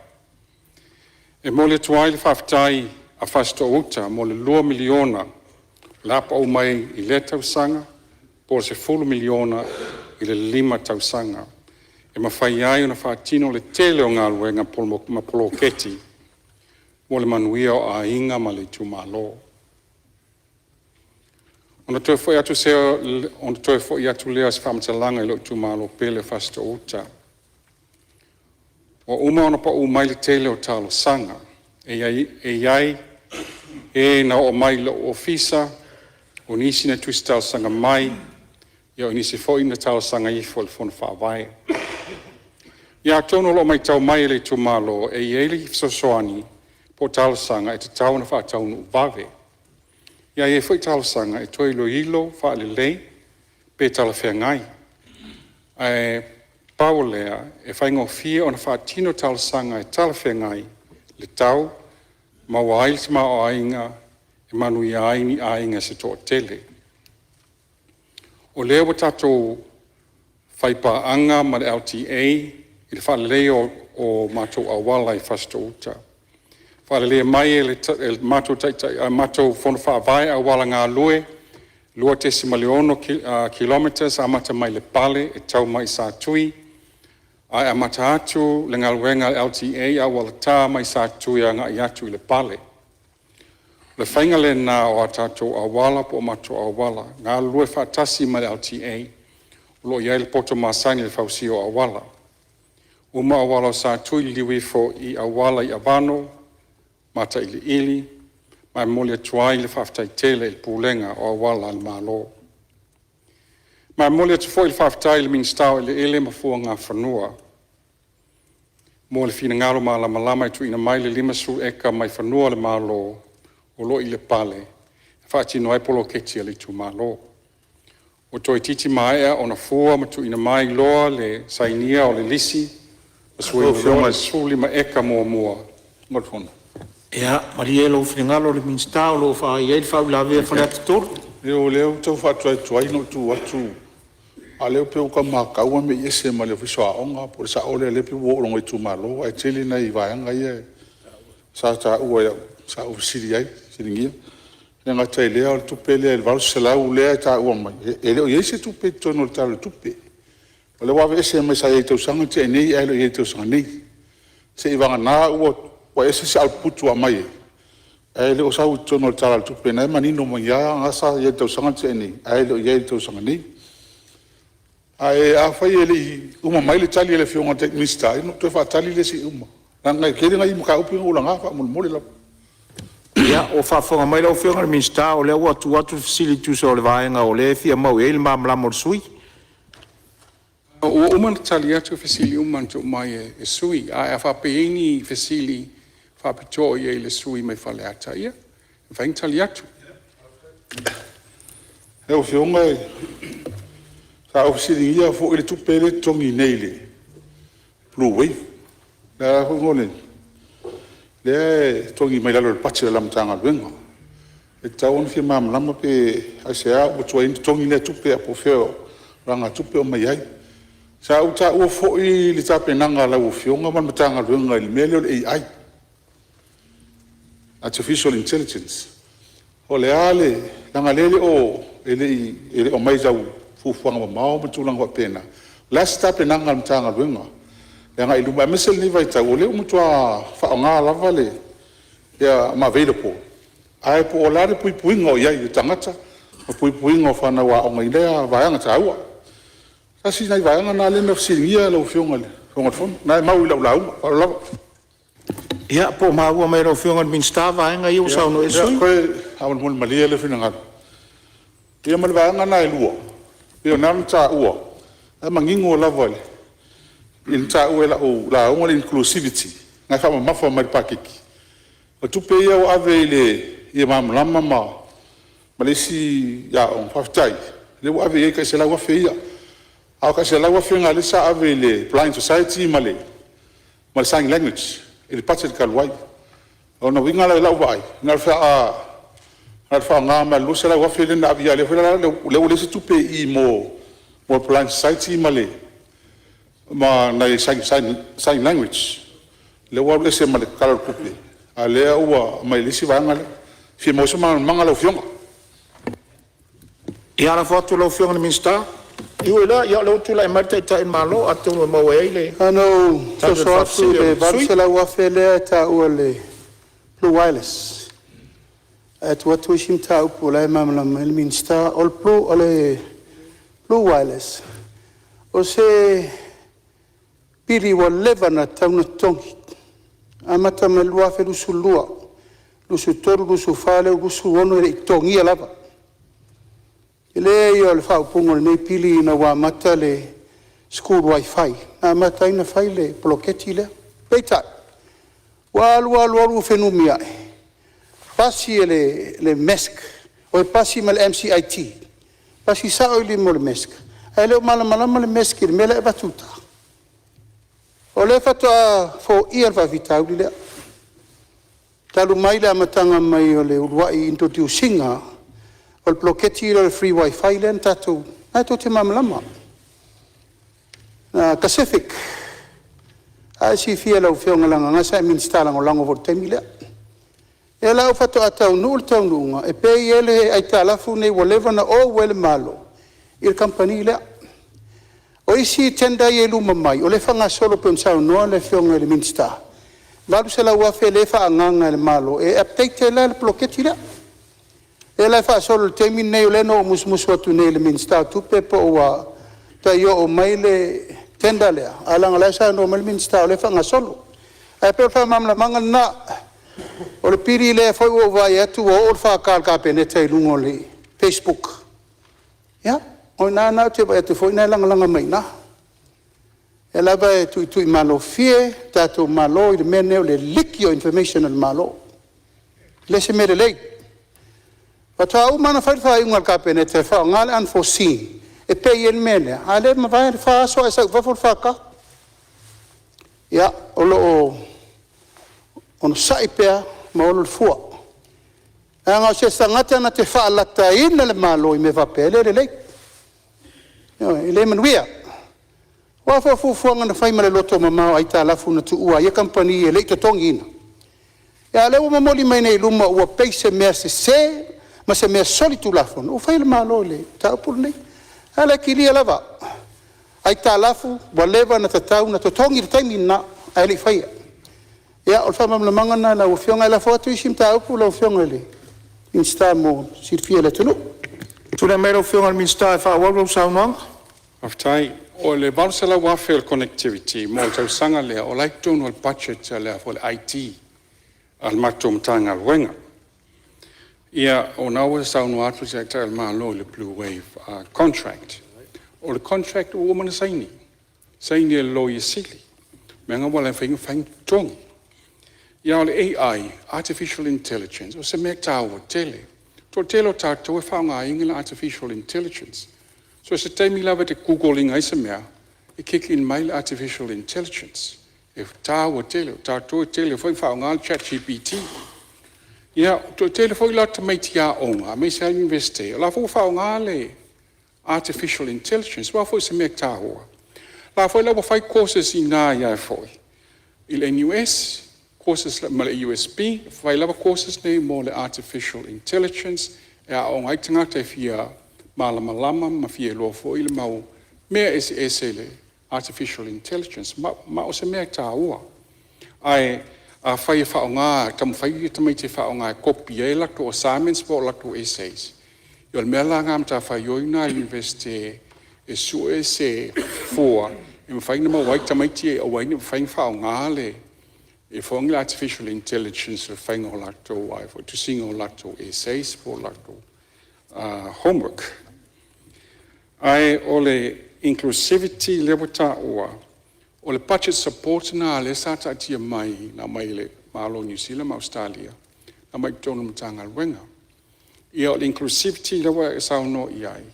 [SPEAKER 1] E momoli atu ai le faafetai a Fasitoouta mo le $2 miliona o le a pau mai i lea tausaga po o le $10 miliona i le 5 tausaga e mafai ai ona faatino le tele o galuega ma poloketi mo le manuia o aiga ma le itumalo. Ona toe foi atu lea o se faamatalaga i lou itumalo pele o Fasitoouta. Ua uma ona pau mai le tele o talosaga, e i ai e na oo mai i lou ofisa, o nisi na tusi talosaga mai, o nisi foi na talosaga ifo i le Fono Faavae. Ia atonu o lo o matau mai e le itumalo e i ai le fesoasoani po o talosaga e tatau ona faataunuu vave. Ia e i ai foi talosaga e toe iloilo faalelei pe talafeagai. Ae pau o lea, e faigofie ona faatino talosaga e talafeagai le tau, maua ai le tamaoaiga e manuia ai ni aiga se toatele. O lea ua tatou faipaaga ma le LTA i le faaleleia o matou auala i Fasitoouta. Faaleleia mai e le matou Fono Faavae auala galue e 2.6 kilometers amata mai Lepale e tau mai i Satui, ae amata atu le galuega a le LTA i auala ta mai Satui e agai atu i Lepale. O le faiga lena o tatou auala po o matou auala, galulue faatasi ma le LTA o lo o i ai le poto masani i le fausia o auala. Uma auala o Satui liliu ifo i auala i Avano, Matailiili ma e momoli atu ai le faafetai tele i le Pulega o Auala a le Malo. Ma e momoli atu foi le faafetai i le Minisita o Eleele ma Fuagafanua mo le finagalo malamalama e tuuina mai le 50 eka mai fanua o le Malo o lo o i Lepale e faatino ai poloketi a le itumalo. Ua toeitiiti maea ona fua ma tuuina mai loa le sainia o le lisi ma suaina loa le 15 eka muamua.
[SPEAKER 3] Ia malie lou finagalo i le Minisita o lo o i ai le faauilavea a Faleata 3. O lea ua tau faatuaituai lou tu atu, a o lea pei ua tau matau ua mei ese ma le Ofisa o Aoga. Po o le sao lea o lea pei ua oo i lona itumalo, ae tele nai vaega ia sa taua sa ou fesiligia. E le gata i lea o le tupe lea le $800,000 lea e taua mai, e le o i ai se tupe i totonu o le Tala o le Tupe. O lea ua aveese mai sa i ai i le tausaga na tea nei ae le o i ai i le tausaga nei. Seiavagana ua ese se output ua aumai ai, ae le o sau i totonu o le Tala o le Tupe, lena e manino mai lava o lena sa i ai i le tausaga na tea nei, ae le o i ai i le tausaga nei. Ae afai e le i uma mai le tali a le Afioga i le Minisita, ia ona ou toe faatali lea se i uma, leaga e tele nai mataupu ia na ou laga faamolemole lava. Ia, ua faafofoga mai lau Afioga i le Minisita o lea ua tuu atu le fesili e tusa o le vaega o lea e fia maua i ai le malamalama o le sui usufono.
[SPEAKER 1] Ua uma ona tali atu fesili uma na tuu mai e sui usufono, ae a faapea e i ai ni fesili faapitoa i ai i le sui usufono mai Faleata, ia, e mafai ona tali atu.
[SPEAKER 6] Lau Afioga sa ou fesiligia foi le tupe lea e totogi nei i le blue wave, lea e totogi mai lalo o le budget a lau Matagaluega. E tatau ona fia malamalama pe aisea ua tuai ai ona totogi lea tupe a po o fea o vaegatupe o aumai ai. Sa ou taua foi le tapenaga a lau Afioga ma le Matagaluega i le mea lea o le AI, Artificial Intelligence. O le a le… leaga o lea e le i aumaia i sau fuafuaga mamao ma tulaga faapena. O le a se tapenaga a le Matagaluega i le agai i luma aemaise lenei vaitau o lea ua matua faaaoga lava ma available, ae po o le a le puipuiga o i ai o tagata ma puipuiga o fanau aoga i lea vaega taua. Tasi nai vaega na lea na fesiligia lau Afioga i le Fofoga Fetalai, lena e mau i lau lauga. Ma le faaaloalo lava.
[SPEAKER 3] Ia, po ua maua mai e lau Afioga i le Minisita vaega ia ua saunoa i ai le sui usufono?
[SPEAKER 6] Ia, faamolemole malie lou finagalo. Ia ma le vaega na e lua pei ona taua, o la e manino lava i le taua i lau lauga le inclusivity lena e faamamafa mai i le paketi. O tupe ia ua ave ia Malamalama ma le isi aoga, faafetai o lea ua ave i ai tai $100,000 ia. A o tai $100,000 na o lea sa ave i le Blind Society ma le Sign Language i le budget talu ai. O lona uiga la i lau vaai, na o le faaaoga mai lava o le $200,000 lea na ave i ai, a o lea foi la ua leai se tupe i i mo le Blind Society ma nai Sign Language, lea ua alu ese ma le Tala o le Tupe, a o lea ua aumai i le isi vaega lea. E fia maua se malamalamaaga lau Afioga.
[SPEAKER 3] Ia lafo atu i lau Afioga i le Minisita. E ui i lea, o lea ua tulai mai le Taitai o le Malo, atonu e maua ai le
[SPEAKER 2] Na ona ou
[SPEAKER 3] tali o le
[SPEAKER 2] soso atu i
[SPEAKER 3] faafesili a
[SPEAKER 2] le
[SPEAKER 3] le sui usufono.
[SPEAKER 2] $800,000 lea e taua o le blue wireless, ae tuu atu isi mataupu o la e malamalama ai le Minisita. O le blue wireless, o se pili ua leva ona tatau ona totogi, amata mai le 2022, 2023, 2024, lea ua 2026 e le i totogia lava. O le tele ia o le faaupuga o lenei pili ina ua amata le school WiFi na amata ai ona fai le poloketi lea. Peitai, ua alu alu ua fenumiai, pasi e le MESC pasi ma le MCIT, pasi sao i lima o le MESC, ae le o malamalama le MESC i le mea la e avatu i uta. O lea faatoa foia le faafitauli lea, talu mai le amataga mai o le uluai introduce ina o le poloketi lea o le free WiFi lea na tatou… O lena tou te malamalama. Na Pacific, lena e silafia e lau Afioga leaga o lena sa e Minisita Lagolago foi i le taimi lea. O lea la faatoa taunuu le taunuuga e pay ai le aitalafu lenei ua leva ona ou ai le Malo i le kamupani lea. O isi tender ia e i luma mai, o lea e faagasolo pei ona saunoa le Afioga i le Minisita, e $800,000 lea e faaagaaga e le Malo e update ai la le poloketi lea. O lea la e faasolo i le taimi lenei, o lea na ou musumusu atu nei i le Minisita o Tupe po ua tai oo mai le tender lea, ae leaga o la e saunoa mai le Minisita o lea e faagasolo. Ae pei o le faamalamalamaga lena. O le pili lea foi ua ou vaai atu ua oo le FK a le Kapeneta i luga o le facebook, ia o i ina lena ou te vaai atu foi o lena e lagalaga mai i ina. O lea lava e tuitui malofie le tatou Malo i le mea lenei o le liki o information a le Malo. E le o se mea lelei. Faatoa uma lava ona fai le faaiuga a le Kapeneta e faaaoga le Unforeseen e pay ai le mea lea, a o lea ua mavae le fa aso ae sau i fafo le FK. Ia, o lo o onosai pea ma olo le fua, leaga o se tagata na te faalataina le Malo i mea faapea, e le lelei, ioe, e le manuia. Aua foi o fuafuaga na fai ma le lotomamao o aitalafu na tuua e ia kamupani e le i totogiina, a o lea ua momoli mai nei i luma ua pei o se mea sese ma se mea solitulafono ua fai e le Malo i le mataupu lenei. A lea e kilia lava, aitalafu ua leva ona tatau ona totogi i le taimi lena ae le i faia. Ia o le faamalamalamaga lena i lau Afioga. Ae lafo atu isi mataupu lau Afioga i le Minisita mo le silafia e le atunuu. Tulai mai lau Afioga i le Minisita e faaauau lau saunoaga.
[SPEAKER 1] Faafetai. O le $800,000 o le connectivity mo le tausaga lea, o la e i totonu o le budget a le IT a le matou Matagaluega. Ia, o lena ua saunoa atu le Taitai o le Malo i le blue wave contract. O le contract ua uma ona saini, saini e le Loia Sili, leaga ua le mafai ona fai ni totogi. A o le AI, Artificial Intelligence, o se mea taua tele. O le toatele o tatou e faaaogaina le artificial intelligence. So o se taimi lava e te google ina ai se mea, e kiki mai le artificial intelligence. E taua tele. O tatou e tele foi ina faaaoga le Chat GPT. Ia, e toatele foi la tamaiti aoga aemaise lava le Iunivesite, o la e foi ua faaaoga le artificial intelligence. Aua foi o se mea taua, o la e foi la ua fai courses i ina i le NUS ma le USP, fai lava courses nei mo le artificial intelligence e aooga ai tagata e fia malamalama ma fia iloa foi le mau mea eseese i le artificial intelligence. Ma o se mea e taua. Ae afai e faaaoga e taumafai tamaiti e faaaoga e copy ai latou assignments po o latou essays, ia o le mea la lena o le matafaioi lena a le Iunivesite e sue se fua e mafai ona maua ai tamaiti e aua ai ne i mafai ona faaaoga le artificial intelligence i le faiga o latou tusiga o latou essays po o latou homework. Ae o le inclusivity lea ua taua, o le budget support lena lea sa taatia mai na aumai e le Malo o Niu Sila ma Ausetalia aumai i totonu o le Matagaluega. Ia o le inclusivity lea ua e saunoa i ai,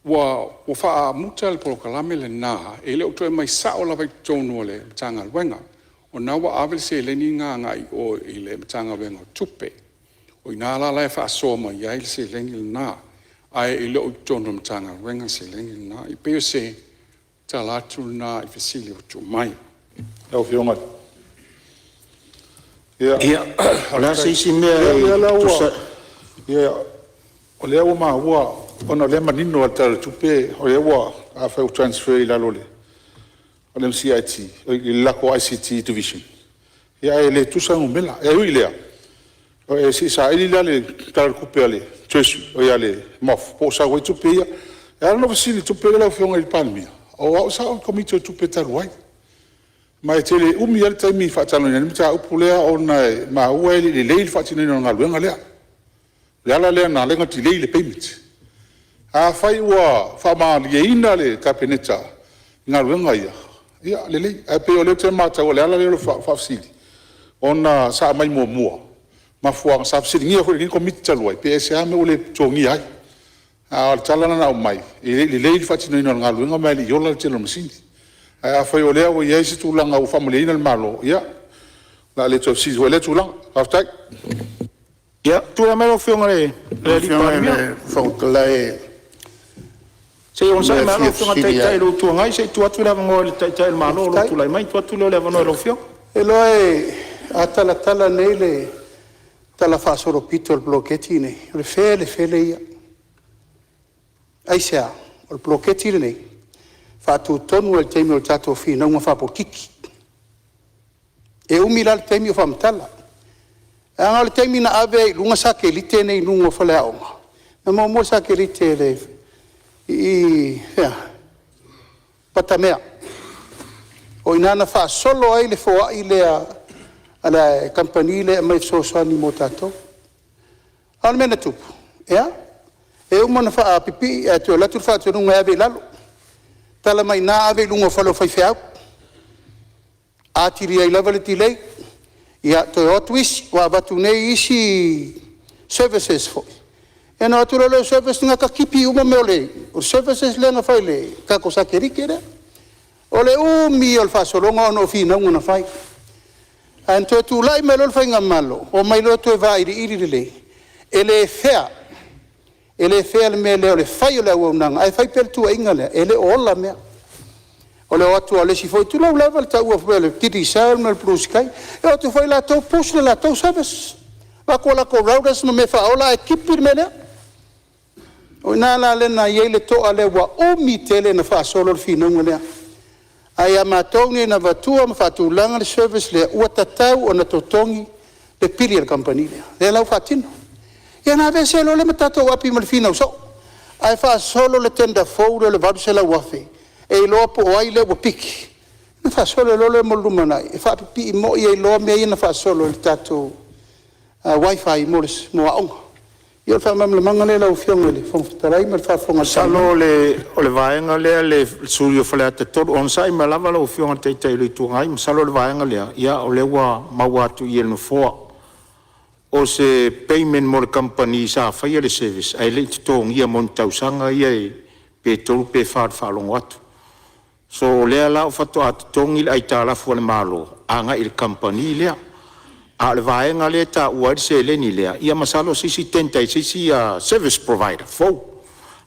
[SPEAKER 1] ua faamuta le polokalame lena, e le o toe aumai sao lava i totonu o le Matagaluega. O lena ua ave le seleni lena agai i o i le Matagaluega o Tupe. O i ina la e faasoa mai ai le seleni lena, ae le o i totonu o le Matagaluega le seleni lena. E pei o se tala atu lena i fesili ua tuu mai.
[SPEAKER 4] Ia, o le a se isi mea e…
[SPEAKER 6] O lea ua maua ona o lea e manino lava i le Tala o le Tupe o lea ua… afai ua transfer i lalo o le MCIT i le latou ICT Division, ae le tutusa numera. Ae ui i lea, se i saili la le Tala o le Tupe a le MOF po o sau ai tupe ia. E ala ona ou fesili i le tupe lea lau Afioga i le Palemia, o au sa ou i le Komiti o Tupe talu ai, ma e te le umi lava le taimi e faatalanoaina ai le mataupu lea ona e maua e le i lelei le faatinoina o le galuega lea. O le ala lea na ala ai ona delay le payment. Afai ua faamalieina le Kapeneta
[SPEAKER 8] i galuega ia, ia lelei. Ae pei o lea ou te matau, o le ala lea o lau faafesili, ona sa aumai muamua, mafuaaga sa fesiligia foi e lenei Komiti talu ai, pe aisea le mea ua le totogia ai. A o le tala la na aumai, e le i lelei le faatinoina o le galuega ma e le i ola le tele o masini. Ae afai o lea ua i ai se tulaga ua faamalieina le Malo, ia o le a le toe fesili foi i lea tulaga. Faafetai.
[SPEAKER 3] Ia, tulai mai lau Afioga i le Palemia. Se i onosai mai lava lau Afioga i le Taitai o le Itu Agai se i tuu atu le avanoa i le Taitai o le Malo o lo o tulai mai. Ona tuu atu lea o le avanoa i lau Afioga.
[SPEAKER 2] Ou te iloa a talatala nei le talafaasolopito o le poloketi lenei, o le felefele ia. Aisea? O le poloketi lenei, na faatutonu lava i le taimi o le tatou finauga faapolokiki. E umi la le taimi o faamatala. Leaga o le taimi na ave ai i luga satellite nei i luga o faleaoga, na muamua le satellite i i i fea? Patamea. O i ina na faasolo ai le foai lea a le kamupani lea e aumai e fesoasoani mo tatou. A o le mea na tupu, ia, e uma ona faapipii ae toe alu atu le faatonuga e ave i lalo, tala mai i ina ave i luga o fale o faifeau, atili ai lava le delay, ia toe o atu isi, ua avatu nei isi services foi, ia ona o atu loa lea o service na tipi uma mea o le services lea na fai i le tatou satellite lea. O le umi ia o le faasologa ona o finauga na fai. Ae na toe tulai mai loa le faigamalo, omai loa toe vailiili lelei, e le fair, e le fair le mea lea o le fai o le auaunaga ae fai pea le tuuaiga lea, e le o ola mea. O le o atu lava o le isi foi, tulou lava le taua foi o le Digicel ma le Blue Sky, e o atu foi latou push le latou service, avatu a latou routers ma mea faaola ae tipi le mea lea. O i ina la lea na i ai le toa lea ua umi tele na faasolo le finauga lea. Ae ia matou nei na avatua ma faatulaga le service lea, ua tatau ona totogi le pili a le kamupani lea, lea la ua faatino. Ia ona aveese loa lea ma tatou api ma le finau soo, ae faasolo le tender fou lea o le $800,000 e iloa po o ai lea ua piki, ona faasolo loa lea mo le lumanai e faapipii moi ai loa mea ia na faasolo i le tatou wifi mo aoga. Ia o le faamalamalamaga lea lau Afioga i le Fofoga Fetalai ma le faafofoga a le Maota.
[SPEAKER 3] Masalo o le vaega lea le sui usufono mo Faleata 3. Onosai mai lava lau Afioga i le Taitai o le Itu Agai. Masalo o le vaega lea, o lea ua maua atu i i e le Nofoa, o se payment mo le kamupani sa faia le service ae le i totogia mo ni tausaga ia pe 3 pe 4 i le faalogo atu. So o lea la faatoa totogi le aitalafu a le Malo agai i le kamupani lea. A o le vaega lea e taua ai le seleni lea, ia masalo o se isi tender i se isi service provider fou.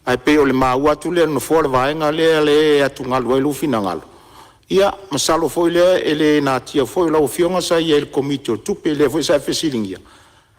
[SPEAKER 3] Ae pei o le maua atu lea e le Nofoa le vaega lea e atugalu ai lou finagalo, ia masalo foi lea e le natia foi o lau Afioga sa i ai i le Komiti o Tupe, lea foi sa e fesiligia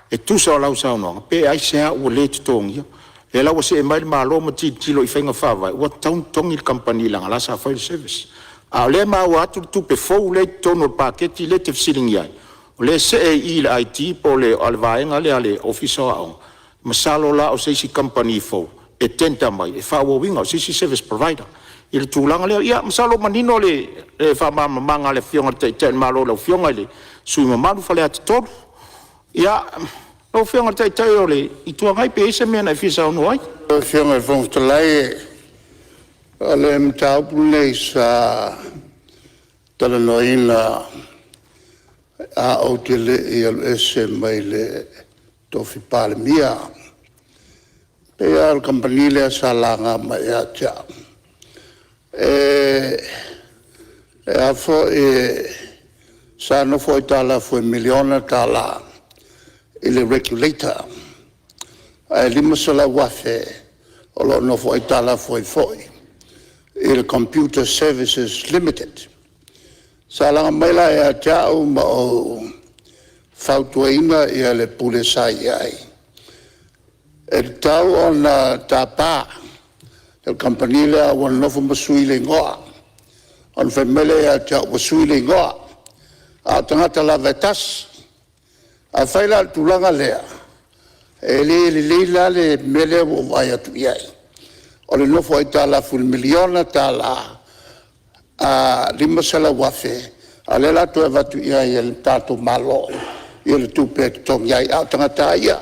[SPEAKER 3] e tusa o lau saunoaga pe aisea ua le totogia. O lea la ua see mai le Malo ma tilotilo i faiga faavae ua tatau ona totogi le kamupani leaga o la e sa fai le service. A o lea e maua atu le tupe fou lea e i totonu o le paketi lea e te fesiligia ai, o lea e see i i le IT po o le vaega lea a le Ofisa o Aoga. Masalo la o se isi kamupani fou e tender mai e faaauauina, o se isi service provider i le tulaga lea. Ia masalo ua manino le faamalamalamaga a le Afioga i le Taitai o le Malo i lau Afioga i le sui usufono mamalu Faleata 3. Ia, lau Afioga i le Taitai o le Itu Agai, pe i ai se mea na e fia saunoa ai.
[SPEAKER 9] Lau Afioga i le Fofoga Fetalai, o le mataupu lenei sa talanoaina ae ou te le i alu ese mai le tofi Palemia. E pei lava o le kamupani lea sa laga mai ia te au, sa nofo aitalafu e $1 miliona i le Regulator, ae $500,000 o lo o nofo aitalafu ai foi i le Computer Services Limited. Sa laga mai la ia te au ma ou fautuaina le Pule sa i ai, e tatau ona tapa le kamupani lea ua nonofo ma sui le igoa. Ona fai mai lea ia te au ua sui le igoa, a o tagata lava e tasi. Afai la o le tulaga lea, e le lelei la le mea lea ua ou vaai atu i ai, o le nofo aitalafu i le $1 miliona $500,000, a o lea o le a toe avatu i ai e le tatou Malo le tupe e totogi ai, a o tagata lava ia.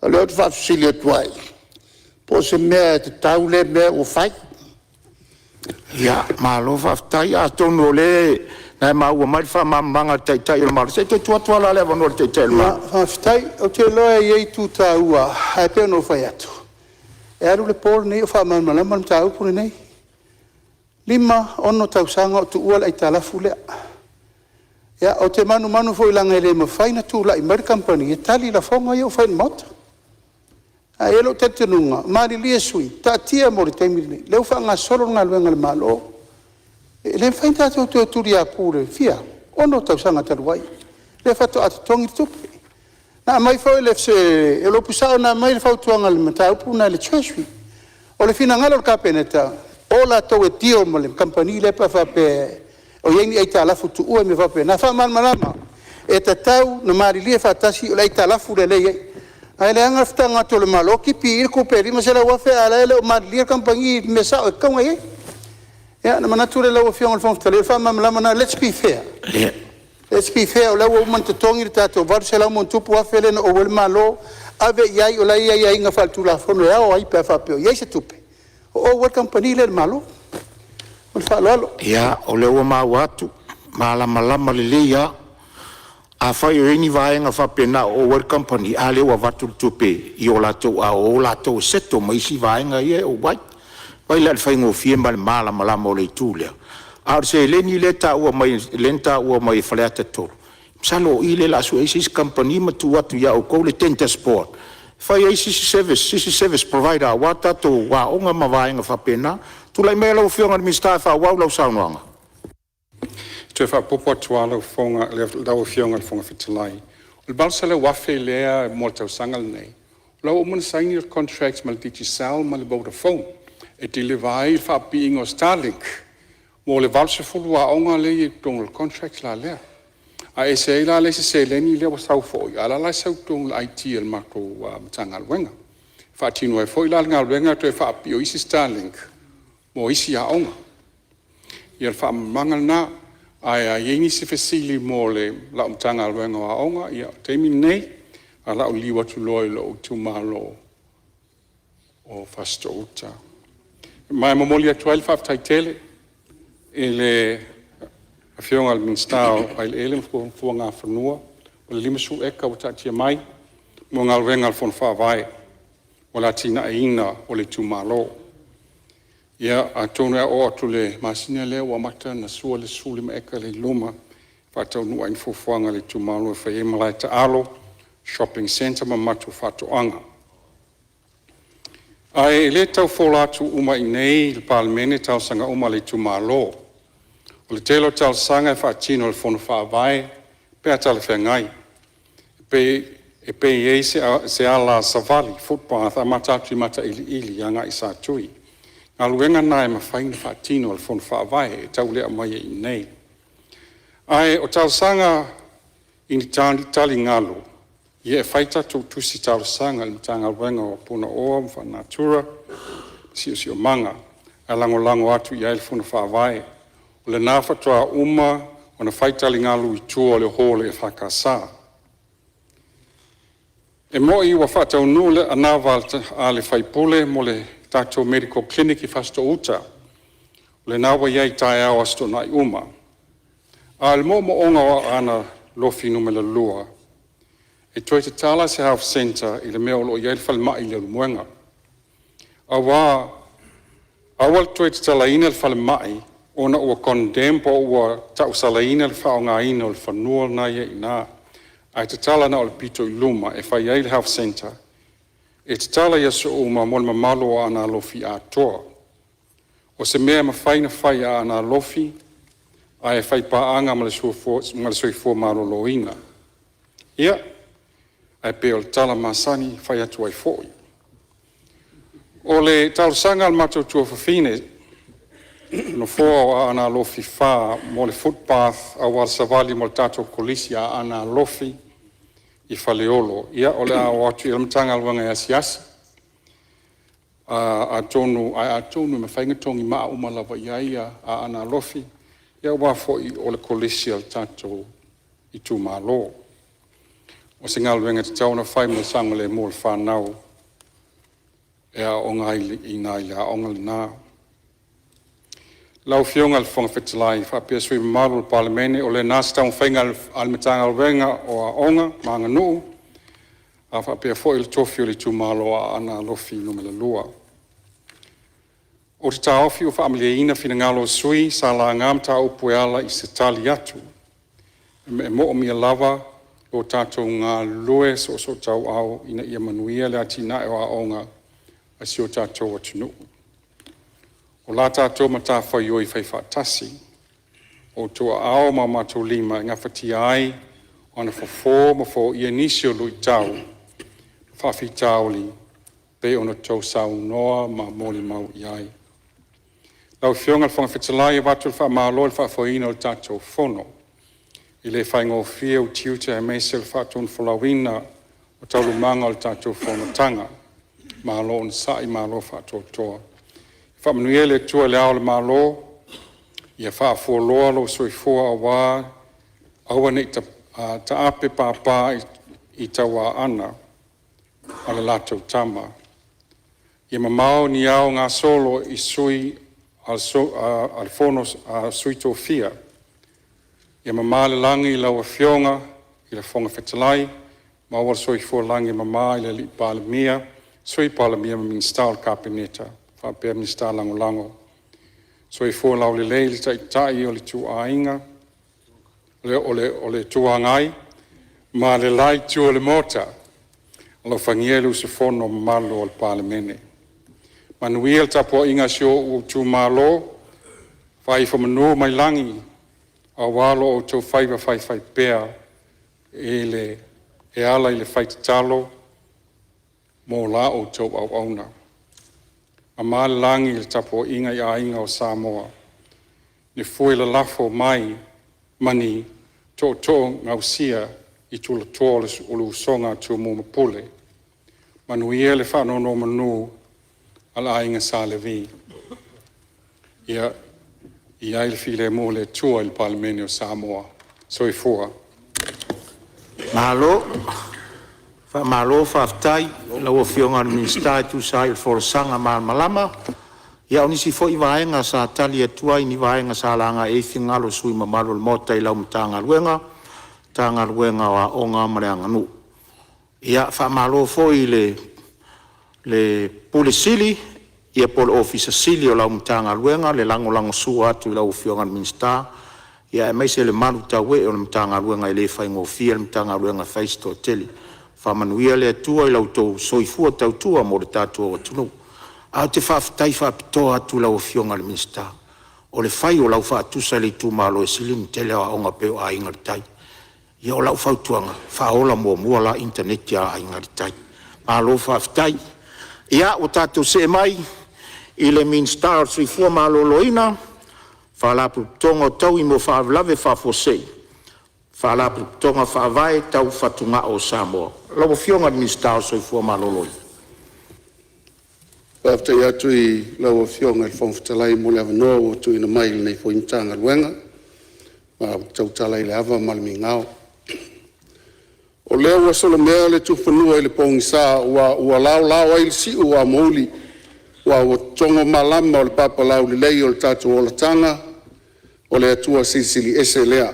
[SPEAKER 9] O lea ou te faafesili atu ai, po o se mea tatau lea mea ua fai?
[SPEAKER 3] Ia, malo faafetai. Atonu o lea na e maua mai le faamalamalamaga a le Taitai o le Malo, se i toe tuu atu lava la le avanoa i le Taitai o le Malo.
[SPEAKER 2] Faafetai. Ou te iloa e i ai itu taua, ae pei ona ou fai atu, e alu le po lenei o faamalamalama le mataupu lenei. E 5, 6 tausaga o tuua le aitalafu lea. Ia, ou te manumanu foi leaga e le mafai ona tulai mai le kamupani e tali lafoga ia ua fai i le Maota. Ae i ai lou talitonuga, malilie sui usufono, taatia mo le taimi lenei, o lea ua faagasolo le galuega a le Malo. E le mafai ona tatou toe tuliaupu i le fia? 6 tausaga talu ai, lea faatoa totogi le tupe. Na aumai foi le upu sao na aumai le fautuaga i le mataupu lena i le Treasury. O le finagalo o le Kapeneta, o latou e deal ma le kamupani lea pe a faapea o i ai ni aitalafu tuua ma mea faapena. Faamalamalama, e tatau ona malilie faatasi o le aitalafu lea e i ai. Ae leaga le fetago atu o le Malo tipi i i le tupe e $500,000 a o la e le o malilie le kamupani i le mea sao e tatau ona i ai. Ia ona manatu lea lau Afioga i le Fofoga Fetalai, o le faamalamalamaga lena, lets be fair, lets be fair, o lea ua uma ona totogi le tatou $800+ afe lea na ou ai le Malo, ave i ai o la e i ai aiaiga faale-Tulafono e ao ai pe a faapea o i ai se tupe o ou ai le kamupani lea i le Malo. Ma le faaaloalo.
[SPEAKER 3] Ia, o lea ua maua atu, malamalama lelei lava. Afai o i ai ni vaega faapena o ou ai le kamupani, a lea ua avatu le tupe i o latou aao e o latou e settle ma isi vaega ia e ou ai. Vaai la i le faigofie ma le malamalama o le itu lea? A o le seleni lea e taua mai lea na taua mai e Faleata 3, masalo o i lea o le a sue ai se isi kamupani ma tuu atu ia outou le tenders board e fai ai se isi service provider aua tatou aoga ma vaega faapena. Tulai maia lau Afioga i le Minisita e faaauau lau saunoaga.
[SPEAKER 1] Toe faaopoopo atu lava lau Afioga i le Fofoga Fetalai, o le $800,000 lea mo le tausaga lenei, o la ua uma ona saini le contract ma le Digicel ma le Vodafone e deliver ai le faapipiina o Starlink mo le 80 aoga lea e i ai i totonu o le contract la lea. Ae ese ai la le isi seleni lea ua sau foi, a o la e la e sau i totonu o le IT a le matou Matagaluega, e faatino ai foi la le galuega le toe faapipii o isi Starlink mo isi aoga. Ia o le faamalamalamaga lena. Ae a i ai nisi fesili mo lau Matagaluega o Aoga, ia o le taimi lenei, ae o le a ou liliu atu loa i lou itumalo o Fasitoouta. Ma e momoli atu ai le faafetai tele i le Afioga i le Minisita o Eleele ma Fuagafanua mo le 50 eka ua taatia mai mo galuega a le Fono Faavae mo le atinaeina o le itumalo. Ia, atonu e oo atu i le masina lea ua amata ona sua le 15 eka lea i luma e faataunuu ai ni fuafuaga a le itumalo e fai ai malae taalo, shopping centre ma matou faatoaga. Ae le tau fola atu uma i inei i le Palemene talosaga uma a le itumalo. O le tele o talosaga e faatino e le Fono Faavae pe a talafeagai, e pe i ai se ala savali footpath e amata atu i Matailiili agai i Satui. O galuega na e mafai ona faatino e le Fono Faavae e tau le aumaia i inei. Ae o talosaga i ni taligalu, ia e fai tatou tusi talosaga i le Matagaluega o Punaoa Faalenatura ma le Siosiomaga ae lagolago atu i ai le Fono Faavae. O lena faatoa uma ona fai taligalu i tua o le hall o le EFKS. E moni ua faataunuu le anava a le sui usufono mo le tatou medical clinic i Fasitoouta, o lena ua i ai i taeao o Aso Toonai uma. A o le moomooga o Aana Alofi Nu.2, e toe tatala se health centre i le mea o lo o i ai le falemai i Leulumoega, aua le toe tatalaina le falemai ona ua condemn po ua tausalaina le faaaogaina o le fanua lena e i ai i ina, ae tatala na o le pito i luma e fai ai le health centre e tatala i aso uma mo le mamalu o Aana Alofi atoa. O se mea e mafai ona fai e Aana Alofi ae faipaaga ma le Soifua Maloloina. Ia, ae pei o le tala masani e fai atu ai foi. O le talosaga a le matou tuafafine, le nofoa o Aana Alofi 4 mo le footpath auala savali mo le tatou Kolisi a Aana Alofi i Faleolo, ia o le a oo atu i ai le Matagaluega e asiasi, atonu e mafai ona togimaa uma lava i ai Aana Alofi aua foi o le Kolisi a le tatou itumalo. O se galuega e tatau ona fai mo le saogalemu o le fanau e aooga ai i ina i le aoga lena. Lau Afioga i le Fofoga Fetalai faapea sui usufono mamalu o le Palemene, o lena se taumafaiga a le Matagaluega o Aoga ma Aganuu a faapea foi le tofi o le itumalo o Aana Alofi Nu.2. Ou te taofi ua faamalieina finagalo o sui usufono sa laga mataupu e ala i se tali atu. E moomia lava lo tatou galulue soosootauau ina ia manuia le atinae o aoga a si o tatou atunuu. O la tatou matafaioi faifaatasi, o outou aao ma o matou lima e gafatia ai ona fofo ma foia nisi o luitau ma faafitauli e pei ona outou saunoa ma molimau i ai. Lau Afioga i le Fofoga Fetalai, e avatu le faamalo i le faafoeina o le tatou Fono. E le faigofie ou tiute aemaise o le faatonufolauina o taualumaga o le tatou fonotaga. Malo onosai malo faatoatoa. Faamanuia le Atua i Le Ao o le Malo, ia faafualoa lou soifua aua aua ne i taape papa i tauaana a le latou Tama. Ia mamao ni ao gasolo i Sui o le Fono a Sui Tofia, ia mama le lagi i lau Afioga i le Fofoga Fetalai, maua le soifua lagi e mama i le Alii Palemia, Sui Palemia ma Minisita o le Kapeneta faapea Minisita Lagolago. Soifua laulelei le Taitai o le Itu Agai ma le la itu o le Maota. Alofagia le usufono mamalu o le Palemene. Manuia le tapuaiga a si ou itumalo, fai ifo manu mai lagi aua lo outou faiva faifaipea e ala i le fai tatalo mo la outou auauna. Mamā le lagi i le tapuaiga i aiga o Samoa i fue lalafo mai ma ni tootoo gausia i tulatoa o le usoga a Tumua ma Pule. Manuia le faanonomanu a le Aiga Sa Levi, ia i ai le filemu o le Atua i le Palemene o Samoa. Soifua. Malo, faamalo faafetai i lau Afioga i le Minisita e tusa ai o le folasaga malamalama. Ia o nisi foi vaega sa tali atu ai i ni vaega sa laga i ai finagalo o sui usufono mamalu o le Maota i lau Matagaluega, Matagaluega o Aoga ma le Aganuu. Ia faamalo foi i le Ofisa Sili o Pulega o lau Matagaluega le lagolagosua atu i lau Afioga i le Minisita aemaise le malu tauee o le Matagaluega, e le faigofie le Matagaluega e fai si toatele. Faamanuia le Atua i lo outou soifua tautua mo le tatou atunuu. Ae ou te faafetai faapitoa atu i lau Afioga i le Minisita, o le fai o lau faatusa i le itumalo e sili ona tele aoaoga e pei o Aiga i le Tai. Ia o lau fautuaga, faaola muamua la initaneti a Aiga i le Tai. Malo faafetai. Ia ua tatou see mai i le Minisita o le Soifua Maloloina, Faalapotopotoga o Taui mo Faalavelave Faafuasei Faalapotopotoga Faavae Tau Fatugao o Samoa. Lau Afioga i le Minisita o le Soifua Maloloina.
[SPEAKER 9] Faafetai atu i lau Afioga i le Fofoga Fetalai mo le avanoa ua tuuina mai i lenei foi Matagaluega ma ou te tautala i le ava ma le migao. O lea ua solomea le tufanua i le pogisa, aua ua laolao ai le siu o amouli aua ua totogo malama o le papalaulelei o le tatou olataga o le Atua Silisili Ese lea.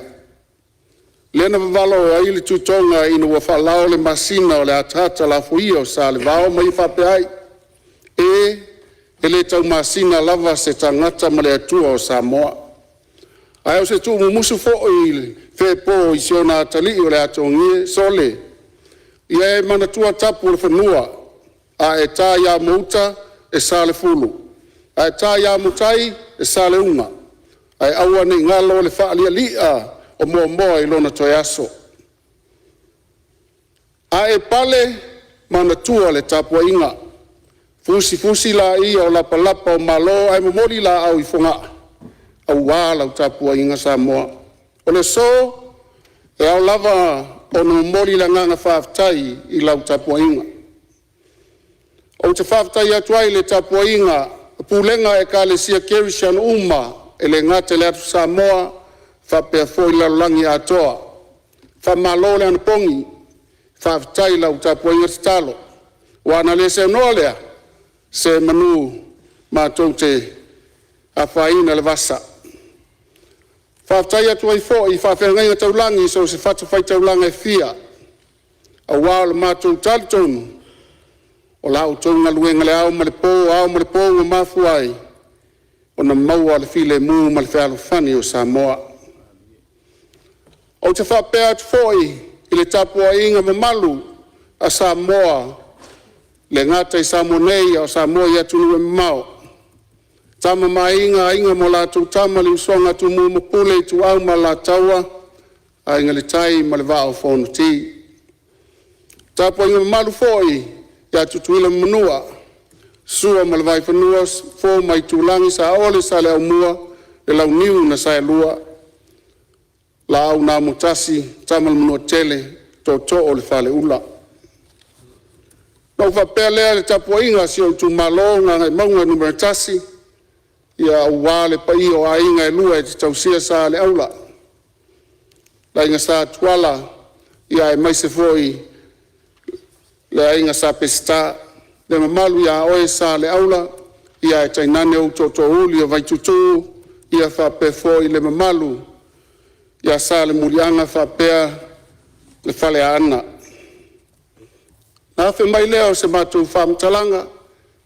[SPEAKER 9] Lea na vavalo ai le Tuitoga ina ua faalao le masina o le ataata lafoia o Salevao ma ia faapea ai, “E, e le taumasina lava se tagata ma le Atua o Samoa, ae o se tuumumusu foi fepo i si ona atalii o le atogie, sole, ia e manatua tapu o le fanua, a e ta i amo-uta e Salefulu, a e ta i amotai e Saleuga, ae aua nei galo le faalialia o Moamoa i lona toe aso. A e pale, manatua le tapuaiga, fusifusi laia o lapalapa o Malo ae momoli laau i Fogaa aua lau tapuaiga Samoa. O le aso, e ao lava ona momoli le agaga faafetai i lau tapuaiga. Ou te faafetai atu ai i le tapuaiga a pulega a Ekalesia Kerisiano uma e le gata i le Atu Samoa faapea foi le lalolagi atoa. Faamalo le anapogi, faafetai i lau tapuaiga tatalo. Aua ana le seanoa lea, semanu matou te
[SPEAKER 1] afaina le vasa. Faafetai atu ai foi i faafeagaiga taulagi i so o se fatafaitaulaga e fia, aua o le matou talitonuga, o la outou galuega i le ao ma le po, ao ma le po, ua mafua ai ona maua le filemu ma le fealofani o Samoa. Ou te faapea atu foi i le tapuaiga mamalu a Samoa e le gata i Samoa nei a o Samoa i atunuu e mamao, Tama ma Aiga, Aiga ma latou Tama, le usoga a Tumua ma Pule, Ituau ma Alataua, Aiga i le Tai ma le Vaa o Fonoti. Tapuaiga mamalu foi ia Tutuila ma Manua, Sua ma le Vaifanua, Fofo ma Aitulagi, Saole ma Saleaaumua, le Launiu na Saelua, Laau na Amotasi, Tama a le Manuatele, Tootoo o le Faleula. Ona ou faapea lea i le tapuaiga a si ou itumalo o Gagaemauga 1, ia aua le paia o aiga e lua e tausia Sa Saleaula, le Aiga Sa Tuala, aemaise foi le Aiga Sa Peseta. Le mamalu ia oe Saleaula, ae tainane ou Tootoouli o Vaituutuu faapea foi le mamalu ia Salemuliaga faapea le Faleaana. Ona afe mai lea o se matou faamatalaga,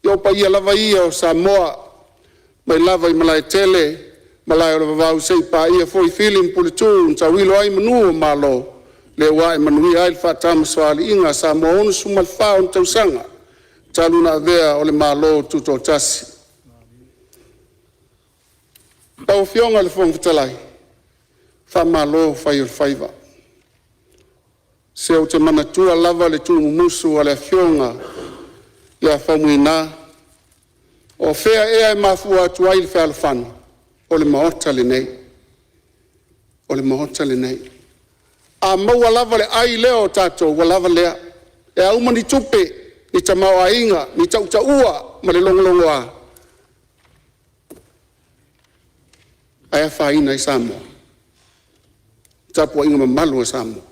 [SPEAKER 1] ia o paia lava ia o Samoa mai lava i Malaetele, Malae o le Vavau seia paia foi Fili ma Puletuu na tauilo ai manu o Malo, lea ua ae manuia ai le faatamasoaliiga a Samoa 64 ona tausaga talu ona avea o le Malo Tutoatasi. Lau Afioga i le Fofoga Fetalai, faamalo fai o le faiva. Se ou te manatua lava le tuumumusu a le Afioga ia Faumuina, o fea ea e mafua atu ai le fealofani? O le Maota lenei. O le Maota lenei. A maua lava le ai lea o tatou, ua lava lea. E a uma ni tupe, ni tamaoaiga, ni tautaua ma le logologoa, ae afaina ai Samoa? Le tapuaiga mamalu a Samoa,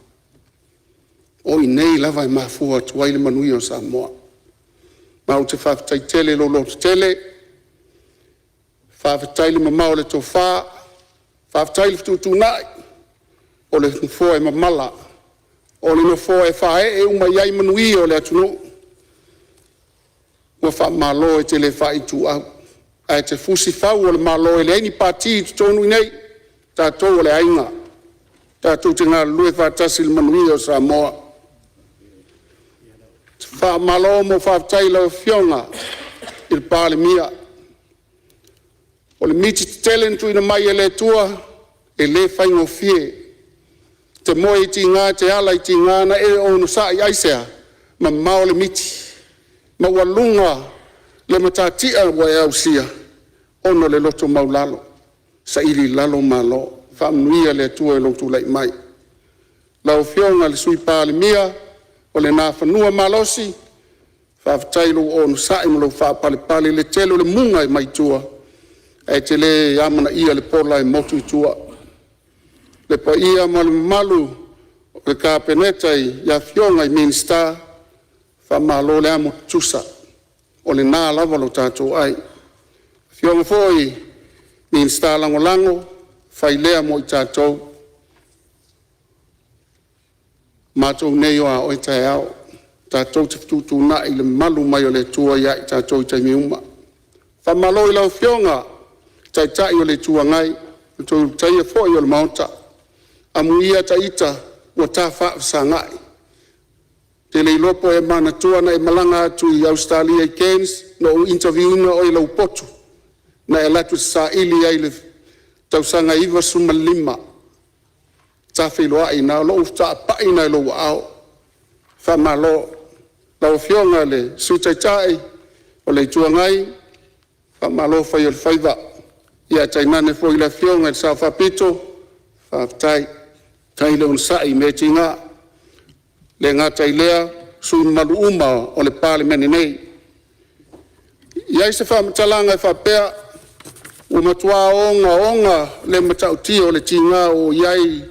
[SPEAKER 1] o i inei lava e mafua atu ai le manuia o Samoa. Ma ou te faafetai tele i lou lototele, faafetai le mamao o le tofa, faafetai le fetuutuunai o le nofoa e mamala, o le nofoa e faaee uma i ai manuia o le atunuu. Ua faamalo e te le faaituau, ae e te fusi fau o le Malo e leai ni Pati i totonu i inei, o tatou o le aiga, tatou te galulue faatasi i le manuia o Samoa. Faamalo ma faafetai i lau Afioga i le Palemia. O le miti tetele na tuuina mai e le Atua e le faigofie. E te moe i tiga e te ala i tiga na e onosai aisea? Mamao le miti, maualuga le matatia ua e ausia ona o le loto maualalo, saili i lalo malo. Faamanuia le Atua i lou tulai mai. Lau Afioga i le Sui Palemia o le Nafanua malosi, faafetai i lou onosai ma lou faapalepale i le tele o le muga mai tua ae e te le amanaia le pola e motu i tua. Le paia ma le mamalu o le Kapeneta i afioga i Minisita, faamalo le amo tutusa, o lena lava lo tatou ai. Afioga foi i Minisita Lagolago, fai lea mo i tatou, o matou nei o a oe taeao, tatou te fetuutuunai le mamalu mai o le Atua ia i tatou i taimi uma. Faamalo i lau Afioga i le Taitai o le Itu Agai, o le toe Ulutaia foi o le Maota. Amuia ita ua ta faafesagai, ou te le iloa po o e manatua na e malaga atu i Ausetalia i Cairns na ou interview ina oe i lou potu na e alu atu e saili ai i le tausaga e 95 ta feiloai i ina, o lou faapai lena i lou aao. Faamalo. Lau Afioga i le Sui Taitai o le Itu Agai, faamalo fai o le faiva, ae tainane foi le Afioga i le Sao Faapito, faafetai. Faafetai le onosai i mea e tiga. E le gata i lea o sui usufono mamalu uma o le Palemene nei. E i ai se faamatalaga e faapea, ua matua ogaoga le matautia o le tiga ua oo i ai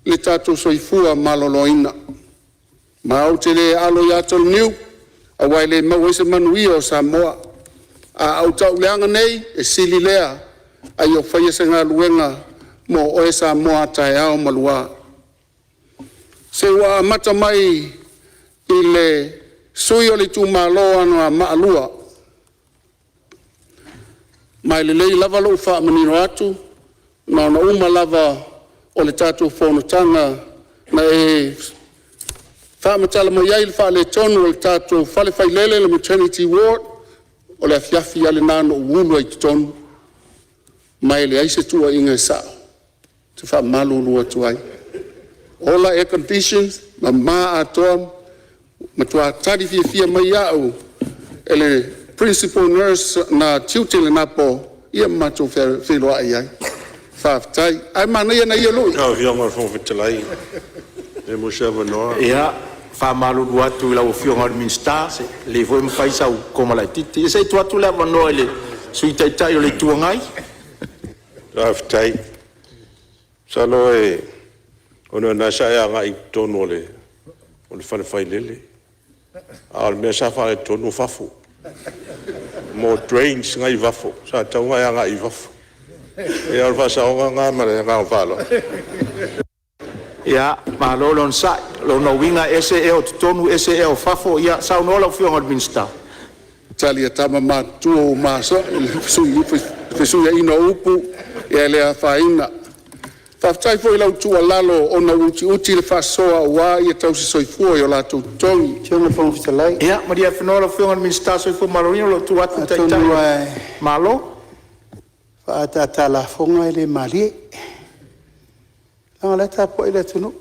[SPEAKER 1] le tatou soifua maloloina. Ma ou te le alo i ata o le niu aua e le maua ai se manuia o Samoa. A ou tauleaga nei, e sili lea
[SPEAKER 10] A ia faia se galuega mo oe Samoa a taeao ma lua. Se ua amata mai i le sui o le itumalo Anoamaa 2, ma e lelei lava lou faamanino atu, na ona uma lava o le tatou fonotaga na e faamatala mai ai le faaletonu o le tatou fale failele le maternity ward. O le afiafi a lena na ou ulu ai i totonu ma e leai se tuuaiga e sao, ou te faamalulu atu ai. Ola air conditions mama atoa, matua tali fiafia mai au e le Principal Nurse na tiute i lena po ma matou feiloai ai. Faafetai. Ae manaia nai ia lui.
[SPEAKER 3] Lau Afioga i le Fofoga Fetalai, pe maua se avanoa.
[SPEAKER 11] Ia faamalulu atu i lau Afioga i le Minisita, e lelei foi le fai o sau koma laitiiti. Ia se i tuu atu le avanoa i le Sui Taitai o le Itu Agai.
[SPEAKER 3] Faafetai. Masalo ona o lena sa e agai i totonu o le fale failele, a o le mea sa faaletonu o fafo, mo drains na e i fafo, sa tatau ona e agai i fafo. Ia o le faasaoga lena ma le agaga faaaloalo.
[SPEAKER 11] Ia, malo le onosai. O lona uiga e ese ea o totonu ese ea o fafo. Ia saunoa lau Afioga i le Minisita.
[SPEAKER 10] Tali a tama matutua ua maea le fesuiaiga o upu, ia e le afaina. Faafetai foi i lau tuualalo ona ua utiuti le faasoa aua tausi soifua i o latou totogi.
[SPEAKER 2] Lau Afioga i le Fofoga Fetalai.
[SPEAKER 11] Ia malie lau Afioga i le Minisita o le Soifua Maloloina o lo o tuu atu le Taitai o le
[SPEAKER 2] Atonu lava e
[SPEAKER 11] Malo.
[SPEAKER 2] faaataata a lafoga e le malie, leaga o la e tapuai le atunuu.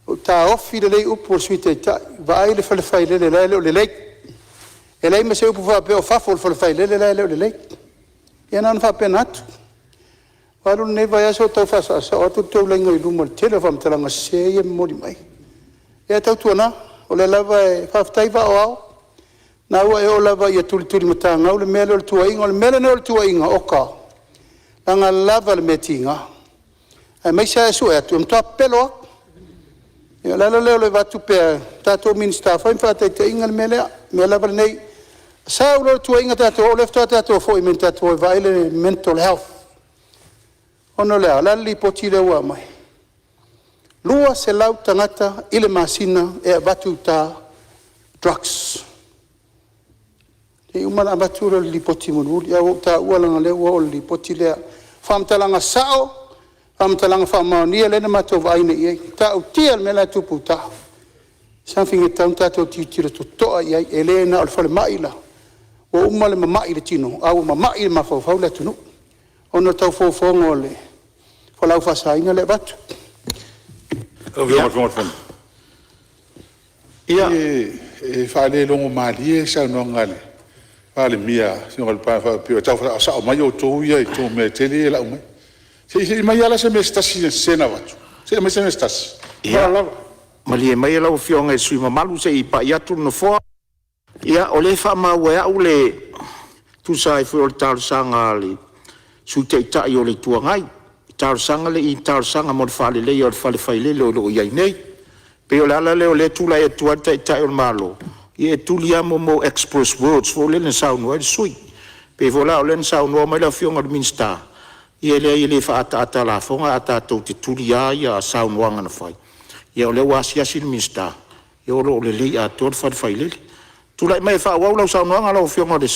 [SPEAKER 2] Ua ou taofi lelei upu a le Sui Taitai, vaai le fale failele la e le o lelei. E leai ma se upu faapea o fafo o le fale failele la e le o lelei. Ia na ona faapena atu. Ua alu lenei vaiaso o tau faasaosao atu le taulaga i luma i le tele o faamatalaga sese ia e momoli mai. Ae tautuana, o lea lava e… faafetai vaa o ao, o lena ua e oo lava ina tulitulimatagau le mea lea o le tuuaiga. O le mea lenei o le tuuaiga, oka, leaga lava le mea tiga, aemaise lava e sue atu, e matua pepelo lava. Ia o le ala lea o le avatu pea, tatou Minisita, fai ma faataitaiga le mea lea. O le mea lava lenei, sau loa le tuuaiga tatou o, o lea faatoa tatou foi mai mea na tatou o e vaai le mental health. Ona o le a? O le a le lipoti lea ua aumai? E 200 tagata i le masina e avatu i uta drugs. Se i uma ona avatu lea o le lipoti mulimuli, ae ua ou taua leaga o lea ua oo i le lipoti lea. O faamatalaga sao, faamatalaga faamaonia lea na matou vaai nei i ai. E matautia le mea la e tupu i uta, something e tatau ona tatou tilotilo totoa i ai, e le na o le falemai la, ua uma le mamai i le tino, a ua mamai i le mafaufau le atunuu ona o le tau fofoga o le fualaau faasaina lea e avatu.
[SPEAKER 8] E faale-logomalie le saunoaga a le Palemia faapea o tau faasaosao mai outou ia i tou mea tetele ia e lau mai. Se i aumai lava la se mea se tasi sese na avatu. Se i aumai se mea se tasi. Ma le faaaloalo lava. Ia,
[SPEAKER 11] malie maia lau Afioga i le sui usufono mamalu se i pai atu le Nofoa. Ia, o lea e faamaua e au e tusa ai foi o le talosaga a le Sui Taitai o le Itu Agai i talosaga mo le faaleleia o le fale failele o lo o i ai nei. E pei o le ala lea o lea e tulai atu ai le Taitai o le Malo, ia e tuli lava express words foi lea na saunoa ai le sui usufono. E pei foi la o lea na saunoa mai le Afioga i le Minisita, ia e leai e le faaataata a lafoga a tatou tutuli lava saunoaga na fai. Ia o lea ua asiasi le Minisita, ia o lo o lelei atoa le fale failele. Tulai mai e faaauau lau saunoaga lau Afioga i le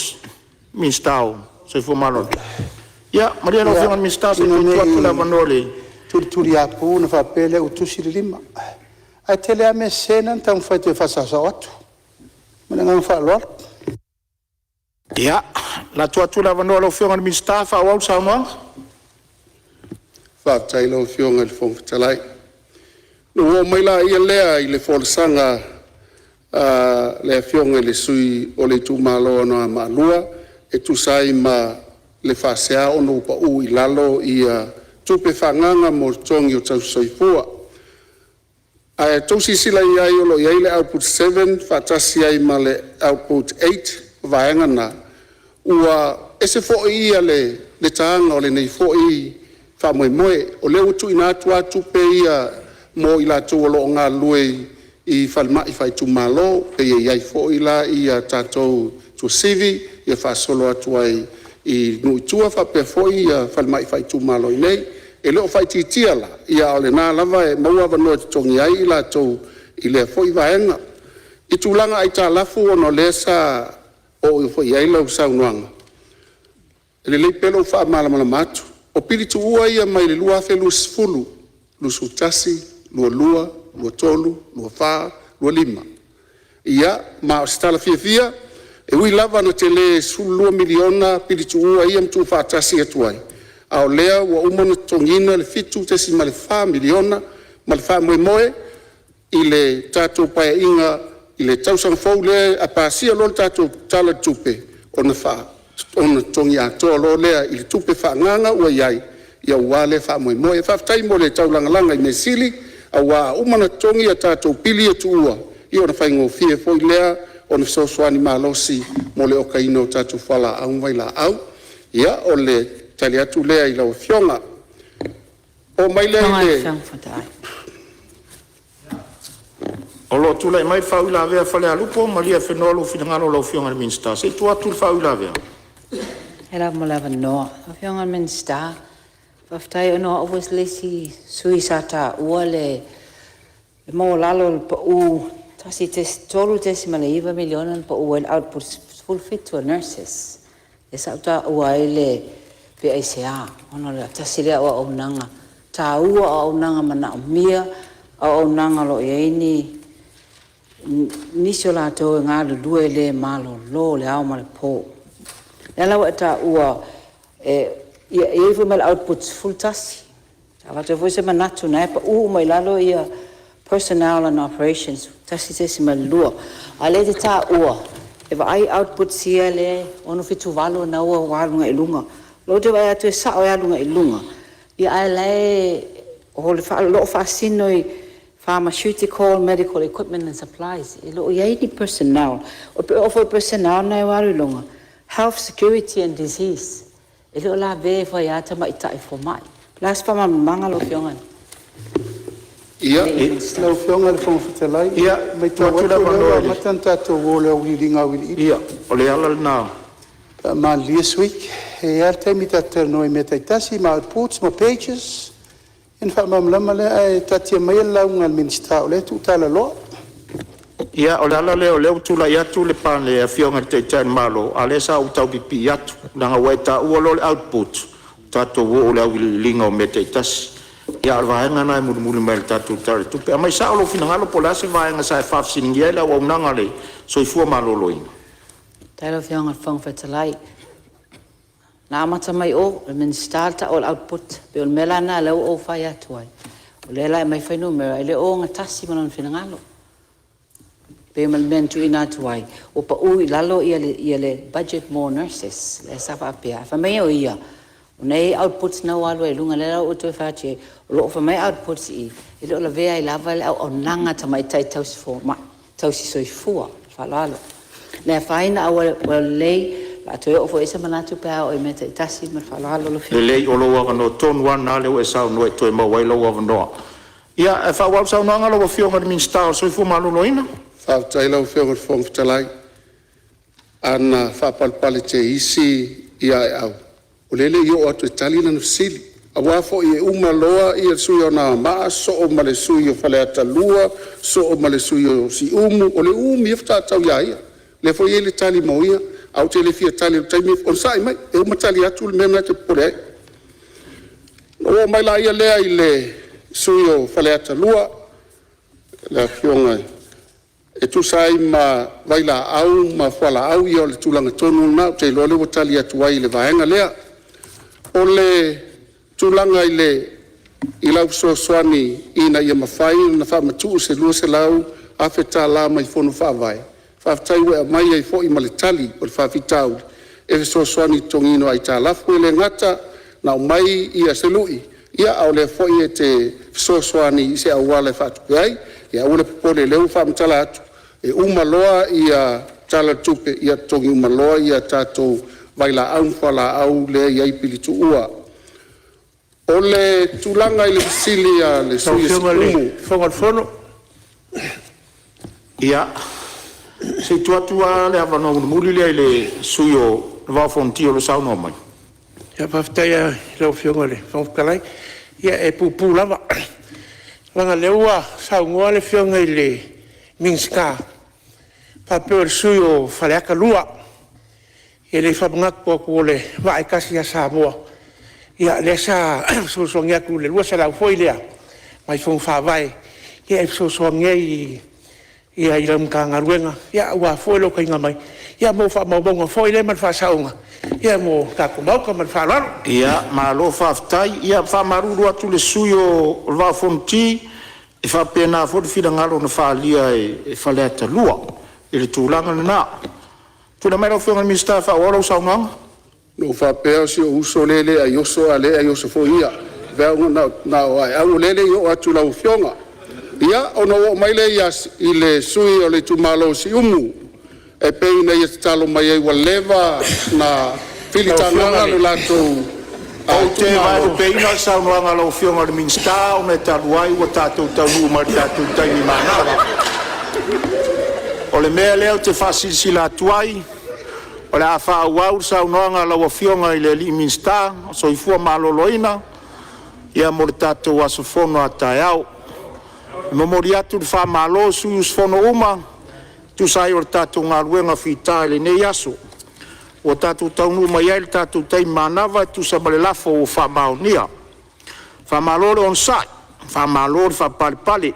[SPEAKER 11] Minisita o le Soifua Maloloina. Ia malie lau Afioga i le Minisita se i tuu atu le avanoa i le…
[SPEAKER 2] Ina ne i tulituliapu ona faapea lea ua tusi le lima, ae tele lava mea sese na na taumafai e toe faasaosao atu. Ma le agaga faaaloalo.
[SPEAKER 11] Ia, o le a tuu atu le avanoa i lau Afioga i le Minisita e faaauau le saunoaga.
[SPEAKER 10] Faafetai i lau Afioga i le Fofoga Fetalai. Ona ou oo mai lea i le folasaga a le Afioga i le sui usufono o le itumalo Anoamaa 2 e tusa ai ma le faasea ona ua pau i lalo tupe faaagaaga mo totogi o tausisoifua. Ae a outou silasila i ai o lo o i ai le output 7 faatasi ai ma le output 8, o vaega na, ua ese foi le taga o lenei foi faamoemoe. O lea ua tuuina atu lava tupe ia mo i latou o lo o galulue i falemai faaitumalo, pei e i ai foi la tatou i Tuasivi faasolo atu ai i nuu i tua faapea foi falemai faaitumalo i inei. E le o faaitiitia la, a o lena lava e maua avanoa e totogi ai i latou i lea foi vaega. I tulaga aitalafu ona o lea sa oo foi i ai lau saunoaga, e lelei pea lou faamalamalama atu. O pili tuua ia mai le 2020, 2021, 2022, 2023, 2024, 2025. Ia, ma o se tala fiafia, e ui lava ina tele $12 miliona pili tuua ia na tuufaatasi atu ai, a o lea ua uma ona totogiina le $7.4 miliona ma le faamoemoe i le tatou Paeaiga i le tausaga fou lea a pasia loa le tatou Tala o le Tupe, ona totogi atoa loa lea i le tupe faaagaaga ua i ai aua lea faamoemoe. Faafetai mo le taulagalaga i mea sili, aua a uma ona totogi a tatou pili ia tuua, ia ona faigofie foi lea ona fesoasoani malosi mo le okaina o tatou fualaau ma vailaau. Ia, o le tali atu lea i lau Afioga. O'o mai lea i le
[SPEAKER 11] O lo o tulai mai le faauilavea a Falealupo. Malie afenoa lou finagalo lau Afioga i le Minisita, se i tuu atu le faauilavea.
[SPEAKER 7] Faafetai lava mo le avanoa. Lau Afioga i le Minisita, faafetai ona o au foi le isi sui usufono sa taua le maualalo o le pau $3.9 miliona na pau ai le output e 17 o nurses. Lea sa ou taua ai le pe aisea, ona o le tasi lea o auaunaga taua, o auaunaga manaomia, o auaunaga o lo o i ai nisi o latou e galulue le malolo i le ao ma le po. O lea la ua e taua e i ai foi ma le output e 11. Sa avatu ai foi se manatu o lena e pau uma i lalo personnel and operations 1.2, a o lea e te taua e vaai outputs ia lea e 6, 7, 8 lena ua alu agai i luga. O lea ou te vaai atu e sao e alu agai i luga, ae o lo o faasino i pharmaceutical medical equipment and supplies. E le o i ai ni personnel. E oo foi i personnel lena ua alu i luga, health security and disease, e le o lavea ifo ai lava tamaitai fomai. O le a se faamalamalamaga lau Afioga i le Minisita?
[SPEAKER 2] Ia, lau Afioga i le Fofoga Fetalai, e maitau atu o lea ua amata ona tatou o i le auiliiliga auiliili.
[SPEAKER 11] Ia, o le ala lena.
[SPEAKER 2] Faamalilie sui usufono, e i ai lava le taimi tatou te talanoa ai i mea taitasi ma outputs ma pages ia ona faamalamalama lea. Ae taatia maia le lauga a le Minisita o lea e tuutalaloa.
[SPEAKER 11] Ia, o le ala lea o lea ua tulai atu le Afioga i le Taitai o le Malo, a o lea sa ou tau pipii atu leaga ua e taua loa le output, tatou oo i le auiliiliga o mea taitasi. Ia, a o le vaega lena e mulimuli mai i le tatou Tala o le Tupe. Aumai sao lou finagalo po o le a se vaega sa e faafesiligia ai le auaunaga a le soifua maloloina.
[SPEAKER 7] Faafetai lau Afioga i le Fofoga Fetalai. Na amata mai o i le Minisita le tau o le output. E pei o le mea la lena lea ua ou fai atu ai, o lea la e aumai fuainumera e le o ogatasi ma lona finagalo. E pei ma le mea na tuuina atu ai, ua pau i lalo le budget mo nurses lea sa faapea, ae fai mai o ia, o nei outputs na ua alu ai i luga. Lea la ua ou toe fai atu i ai, o lo o fai mai outputs i i, e le o lavea ai lava le auaunaga a tamaitai tausisoifua. Ma le faaaloalo. Le afaina ae ua lelei, o le a toe oo foi i ai se manatu pe a oo i mea taitasi. Ma le faaaloalo lau Afioga.
[SPEAKER 11] Lelei, o lou avanoa tonu lava lena lea ua e saunoa e toe maua ai lou avanoa. Ia, ae faaauau le saunoaga a lau Afioga i le Minisita o le Soifua Maloloina.
[SPEAKER 10] Faafetai i lau Afioga i le Fofoga Fetalai. Ana faapalepale teisi Aeau, o lea e le i oo atu e tali lana fesili, aua foi e uma loa le sui usufono o Anoamaa sosoo ma le sui usufono o Faleata 2, sosoo ma le sui usufono o Siumu, o le umi ai faatoa tau ia ia. O lea foi e i ai le tali mo ia, ae ou te le fia tali i le taimi lenei. Onosai mai, e uma tali atu le mea lena e te popole ai. Ona ou oo mai lea i le sui usufono mo Faleata 2, le Afioga e tusa ai ma vailaau ma fualaau, ia o le tulaga tonu lava lena. Ou te iloa o lea ua tali atu ai i le vaega lea. O le tulaga i lau fesoasoani ina ia mafai ona faamatuu se $200,000 mai Fono Faavae, faafetai ua e aumai ai foi ma le tali o le faafitauli e fesoasoani i le totogiina o aitalafu. E le gata ina aumai se lui, a o lea foi e te fesoasoani i se auala e faatupe ai. Ia aua le popole o lea ua faamatala atu, e uma loa Tala o le Tupe, ia totogi uma loa tatou vailaau ma fualaau lea e i ai pili tuua. O le tulaga i le fesili a le sui usufono
[SPEAKER 3] Lau
[SPEAKER 10] o
[SPEAKER 3] Afioga i le
[SPEAKER 10] Siumu,
[SPEAKER 3] Fofoga o le Fono.
[SPEAKER 11] Ia, Se i tuu atu lava le avanoa mulimuli lea i le sui usufono o le Vaa o Fonoti o lo o saunoa mai.
[SPEAKER 12] Faafetai lava i lau Afioga i le Fofoga Fetalai. Ia e puupuu lava, leaga o lea ua saunoa le Afioga i le Minisita faapea o le sui usufono o Faleata 2. E le faamanatu atu o le vaa e tasi ia Samoa, ia lea sa fesoasoani atu i le $200 foi lea mai fono faavae e fesoasoani ai i lau Matagaluega aua foi lou taliga mai mo faamaumauga foi lea ma le faasaoga mo le tatou Maota. Ma le faaaloalo.
[SPEAKER 11] Ia, malo faafetai. E faamalulu atu i le sui usufono o le Vaa o Fonoti, e faapena foi le finagalo na faaalia e Faleata 2 i le tulaga lena. Tulai mai lau Afioga i le Minisita e faaauau lau saunoaga.
[SPEAKER 10] Na ou faapea o si ou uso lea e le ai oso a o lea e ai oso foi ia. Na o Aeau lea e le i oo atu i lau afioga. Ia, ona ou oo mai lea i le sui usufono o le itumalo o Siumu, e pei ona ia tatalo mai ai ua leva ona filitaga lo latou
[SPEAKER 11] Ou te vaelupeina le saunoaga a lau Afioga i le Minisita, ona e talu ai ua tatou taunuu mai i le tatou taimi manava. O le mea lea ou te faasilasila atu ai, o le a faaauau le saunoaga a lau Afioga i le Minisita o Soifua Maloloina mo le tatou aso fono a taeao. E momoli atu le faamalo i sui usufono uma e tusa ai o le tatou galuega fita i lenei aso, ua tatou taunuu mai ai i le tatou taimi manava e tusa ma le lafo ua faamaonia. Faamalo le onosai, faamalo le faapalepale.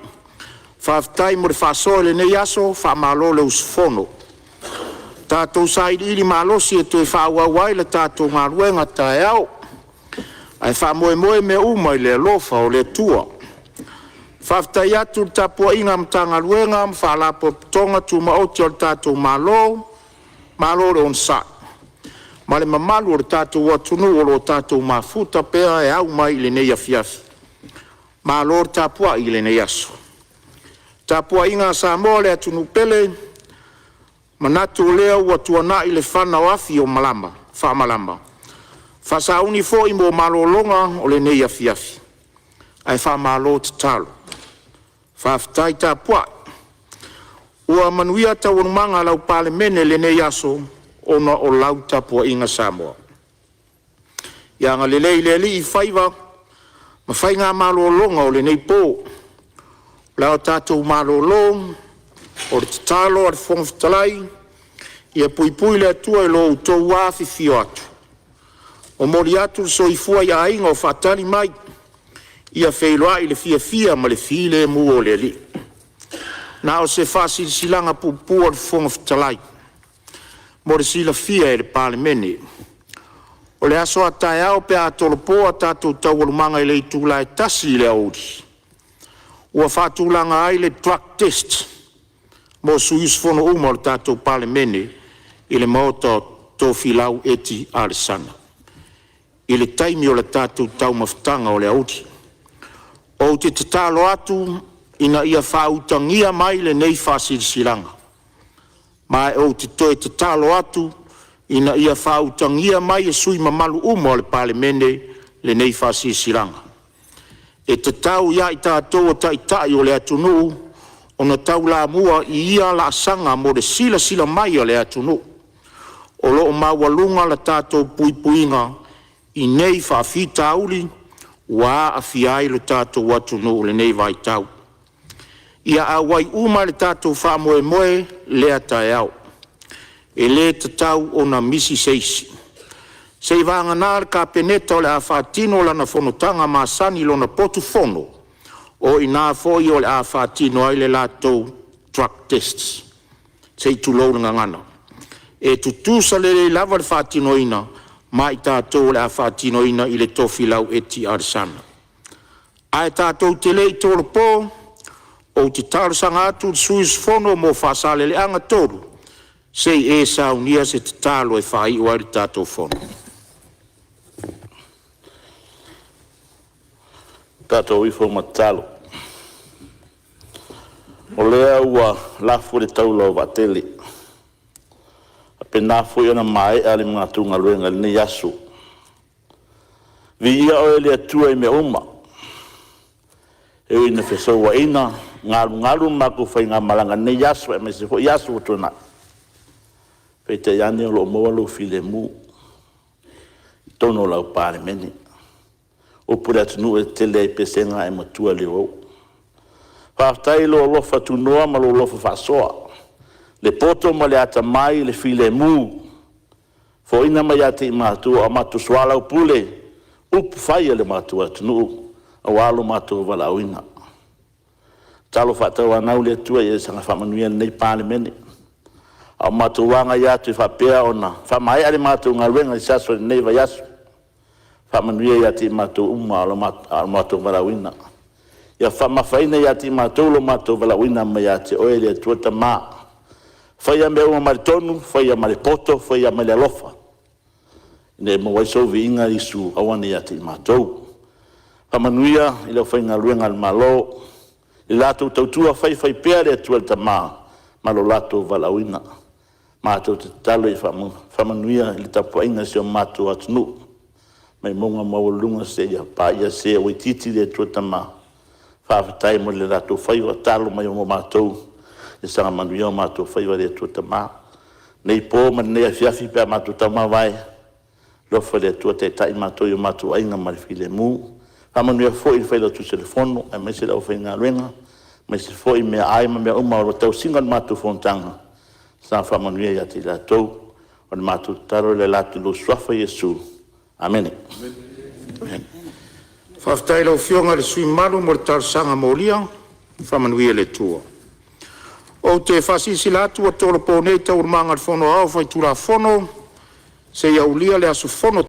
[SPEAKER 11] Faafetai mo le faasoa i lenei aso, faamalo le usufono. Tatou sailiili malosi e toe faaauau ai la tatou galuega taeao, ae faamoemoe mea uma i le alofa o le Atua. E faafetai atu i le tapuaiga a Matagaluega ma Faalapotopotoga Tumaoti a le tatou Malo, malo le onosai ma le mamalu o le tatou atunuu o lo o tatou mafuta pea e au mai i lenei afiafi. Malo le tapuai i lenei aso. Le tapuaiga a Samoa le atunuu pele, manatu o lea ua tuanai le fana o afi o malama faamalama, faasauni foi mo malologa o lenei afiafi. Ae faamalo tatalo, faafetai tapuai. Ua manuia taualumaga a lau Palemene i lenei aso ona o lau tapuaiga Samoa. Ia agalelei le Alii i faiva ma faigamalologa o lenei po. O le a tatou malolo, o le tatalo a le Fofoga Fetalai, ia puipui le Atua i lo outou afifio atu. Momoli atu le soifua i aiga o faatali mai, ia feiloai le fiafia ma le filemu o le Alii. Na o se faasilasilaga puupuu a le Fofoga Fetalai mo le silafia e le Palemene. O le aso a taeao pe a tolopo a tatou Taualumaga i le itula e 1:00 i le aoauli, ua faatulaga ai le drug test mo sui usufono uma o le tatou Palemene i le Maota o Tofilau Eti Alesana, i le taimi o le tatou taumafataga o le aoauli. Ou te tatalo atu ina ia faautagia mai lenei faasilasilaga. Ma ou te toe tatalo atu ina ia faautagia mai e sui usufono mamalu uma o le Palemene lenei faasilasilaga. E tatau ia i tatou o Taitai o le atunuu ona taulamua i ia laasaga mo le silasila mai a le atunuu, o lo o maualuga le tatou puipuiga i nei faafitauli ua aafia ai lo tatou atunuu i lenei vaitau. Ia auai uma i le tatou faamoemoe lea taeao. E le tatau ona misi se isi. Seiavagana le Kapeneta o le a faatino lana fonotaga masani i lona potu fono, o i ina foi o le a faatino ai le latou drug test, se i tulou le gagana. E tutusa lelei lava le faatinoina ma i tatou o le a faatinoina i le Tofilau Eti Alesana. Ae tatou te le i tolopo, ou te talosaga atu i le sui usufono mo Faasaleleaga 3 se i e saunia se tatalo e faaiu ai le tatou fono.
[SPEAKER 5] Tatou ifo ma tatalo. O lea ua lafo le taula o vaatele, e faapena foi ona maea le matou galuega i lenei aso. Viia Oe le Atua i mea uma, e ui ina fesouaina, galugalu le matou faigamalaga i lenei aso aemaise foi aso ua tuanai, Peitai ane o lo o maua lou filemu i totonu o lau Palemene. O upu i le atunuu, e tetele lava i pesega ae matua i le uauu. Faafetai i lou alofa tunoa ma lou alofa faasoa, le poto ma le atamai, le filemu, foaiina mai ia te i matou a o matou soalaupule upufai a le matou atunuu aua lo matou valaauina. Tatalo faatauanau le Atua ia saga faamanuia i lenei Palemene, a o matou agai atu e faapea ona faamaea le matou galuega i se aso o lenei vaiaso, faamanuia ia te i matou uma a o lo matou valaauina. Ia faamamafaina ia te i matou lo matou valaauina mai ia te Oe le Atua le Tama. Faia mea uma ma le tonu, faia ma le poto, faia ma le alofa, ina ia maua ai sou viiga e aua ne i ia te i matou. Faamanuia i le aufaigaluega a le Malo i le latou tautua faifaipea le Atua le Tama ma lo latou valaauina. Matou te tatalo ia faamanuia i le tapuaiga a si o matou atunuu mai mauga maualuluga seia paia se ua itiiti le Atua le Tama, faafetai mo le latou faiva, tatalo mai mo matou ia saga manuia o matou faiva i le Atua le Tama. I lenei po ma lenei afiafi pe a matou taumavae, alofa le Atua taitai matou i o matou aiga ma le filemu. Faamanuia foi i le Failautusi o le Fono aemaise le aufaigaluega, aemaise foi meaai ma mea uma o lo o tausiga o le matou fonotaga, saga faamanuia ia te i latou. O le matou tatalo e ala atu i lou Suafa Iesu, amene. Faafetai i lau Afioga i le sui usufono mamalu mo le talosaga molia, faamanuia le Atua. Ou te faasilasila atu ua tolopo nei Taualumaga a le Fono Aoao Faitulafono seia aulia le aso fono